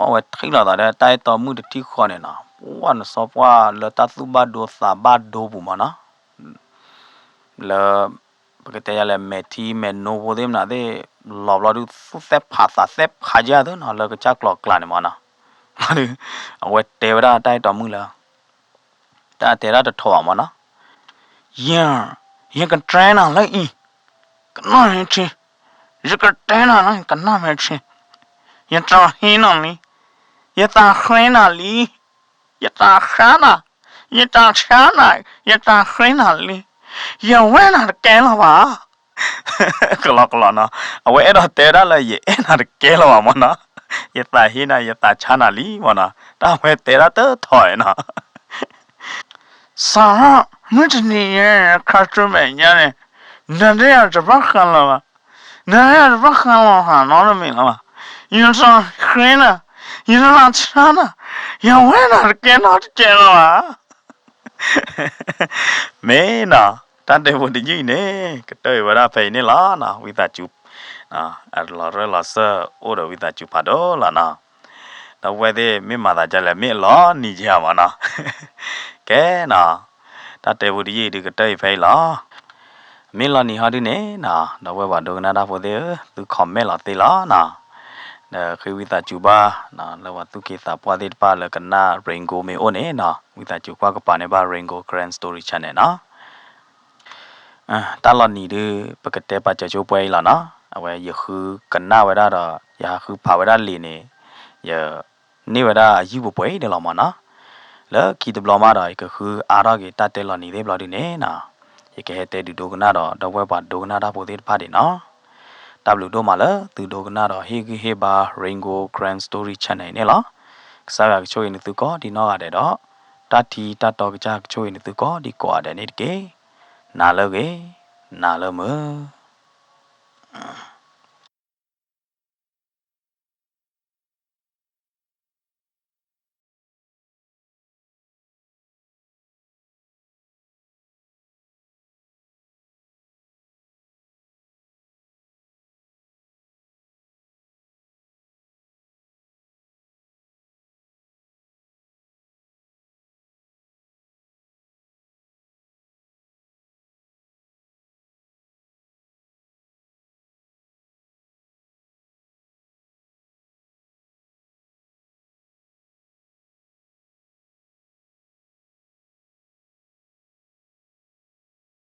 အဝဲထံၣ်လိာ်သးဒီးတၢ်အဲၣ်တီမုၣ်တထံၣ်ဃီန့ၣ်နီၤ ပှၢ်နစီၤပှၢ်လၢတၢ်သူၣ်ဘၣ်ဒိသးဘၣ်ဒိပူၤမၢ်နီၤ လၢ ပကတဲယၤလဲၣ် မဲာ်ထံမဲာ်နိဖိသ့ၣ်မနုၤသ့ၣ် လီၤဘျီဒုသူၣ်သဲဖးသးသဲဖးယၤသ့နီၤ လၢကစၢ်ကျီၤကျါန့ၣ်မၢ်နီၤ အဝဲတဲဝဲဒၣ်တၢ်အဲၣ်တီမုၣ်လၢ တၢ်တဲဒၣ်တထီၣ်ဘၣ်မၢ်နီၤ ယ ယကတဲနၤလၢအံၤ ကနၣ်မ့ၢ်ထံ, ယကတဲနၤလၢကနၣ်မ့ၢ်ထံ, ယတၢ်ဟ့နၤလံ, ယတၢ်ဃ့နၤလံ, ယတၢ်ဃါနၤ, ယတၢ်ဆါနၤ, ယတၢ်ဃ့နၤလံ, ယဝဲနၤတကဲလၢၤဘၣ် ကလီကလီနီၤ, အဝဲအဲၣ်ဒိးတဲဒၣ်လၢယအဲၣ်နၤတကဲလၢၤဘၣ်မၢ်နီၤ, ယသးဟ့နၤ ယသးဆါနၤလံမၢ်နီၤ, တၢ်ဝဲတဲဒၣ်တထီၣ်နီၤ စးထီၣ်မုၢ်တနံၤညါန့ၣ် ခါဆူမဲာ်ညါန့ၣ် နဒဲယၤတဘၣ်ဃးလၢၤဘၣ်, နဒဲယၤတဘၣ်ဃးလီၤဟးနီတမံၤလၢၤဘၣ်, ယတၢ်ဃ့နၤ, ယတၢ်ဆါနၤ, ယဝဲနၤတကဲနီတကဲလၢၤဘၣ် မ့ၢ်နီၤ, တၢ်တဲဖိတယုၢ်အံၤန့ၣ် ကတၢၢ်အံၤဝဲဒၣ်ဖဲအံၤန့ၣ်လီၤနီၤ, ဝံသးစူၤ အလီၤရၢၢ်လီၤစၢၢ်အိၣ်ဒီးဝံသးစူၤဖးဒိၣ်လီၤနီၤ, ဒီပုၢ်ဝဲၢ်သ့ၣ်မ့ၢ်မၤသးဒ်လဲၣ် မ့ၢ်အလီၤနံၤယၤမၢ်နီၤ, ကဲနီၤ, တၢ်တဲဖိတယုၢ်အံၤဒုးကတၢၢ်အံၤဖဲအံၤလီၤ, မ့ၢ်လီၤနံၤဟီဒုန့ၣ်နီၤ ဒီပုၢ်ဝဲၢ်ပှၤဒိကနၣ်တၢ်ဖိသ့ၣ်ဧၢ သု comment လီၤသ့လီၤနီၤ, ဒီးဃ့ဝံသးစူၤဘၣ် လၢပှၤသူၣ်က့သးပှၢ်သ့ၣ်တဖၣ်လၢကနၣ် Rain Gold မ့ၢ်အိၣ်န့ၣ်နီၤ ဝံသးစူၤကွၢ်ကပၤန့ၢ်ဘၣ် Rain Gold Karen Story Channel နီၤ တၢ်လီၤနံၤဒုး ပကတဲပာ်စၢၤဆိပှဲၤအံၤလီၤနီၤ, အဝဲယဃုကနၣ်ဝဲဒၣ်ဒီး ယဟးဃုဖးဝဲဒၣ်လံာ်န့ၣ် ယန့ၢ်ဝဲဒၣ်အယုၢ်ပှဲၤပှဲၤအံၤန့ၣ်လီၤမၢ်နီၤ, လၢခံတဘျီမးဒီး ယကဃုအါထီၣ်က့ၤတၢ်တဲလီၤနံၤသ့ၣ်ဘျီဒုန့ၣ်နီၤ, ယကဟဲတဲဒုးဒိကနၣ်ဒီး ဒီပုၢ်ဝဲၢ်ပှၤဒိကနၣ်တၢ်ဖိသ့ၣ်တဖၣ်ဒံးနီၤ, တၢ်ဘျုးဒိၣ်မးလၢသုဒိကနၣ်ဒီးဟ့ၣ်ဂံၢ်ဟ့ၣ်ဘါ Rain Gold Karen Story Channel အံၤန့ၣ်လီၤ, ကစၢ်ယွၤကဆိၣ်ဂ့ၤနသုကိးဒံနီၢ်ဂၤဒဲးဒီး တၢ်ထံတၢ်တီကစၢ်ကဆိၣ်ဂ့ၤနသုကိးဒံကိးဂၤဒဲးန့ၣ်တက့ၢ်, နၤလၢအဂ့ၤ, နၤလၢမုာ်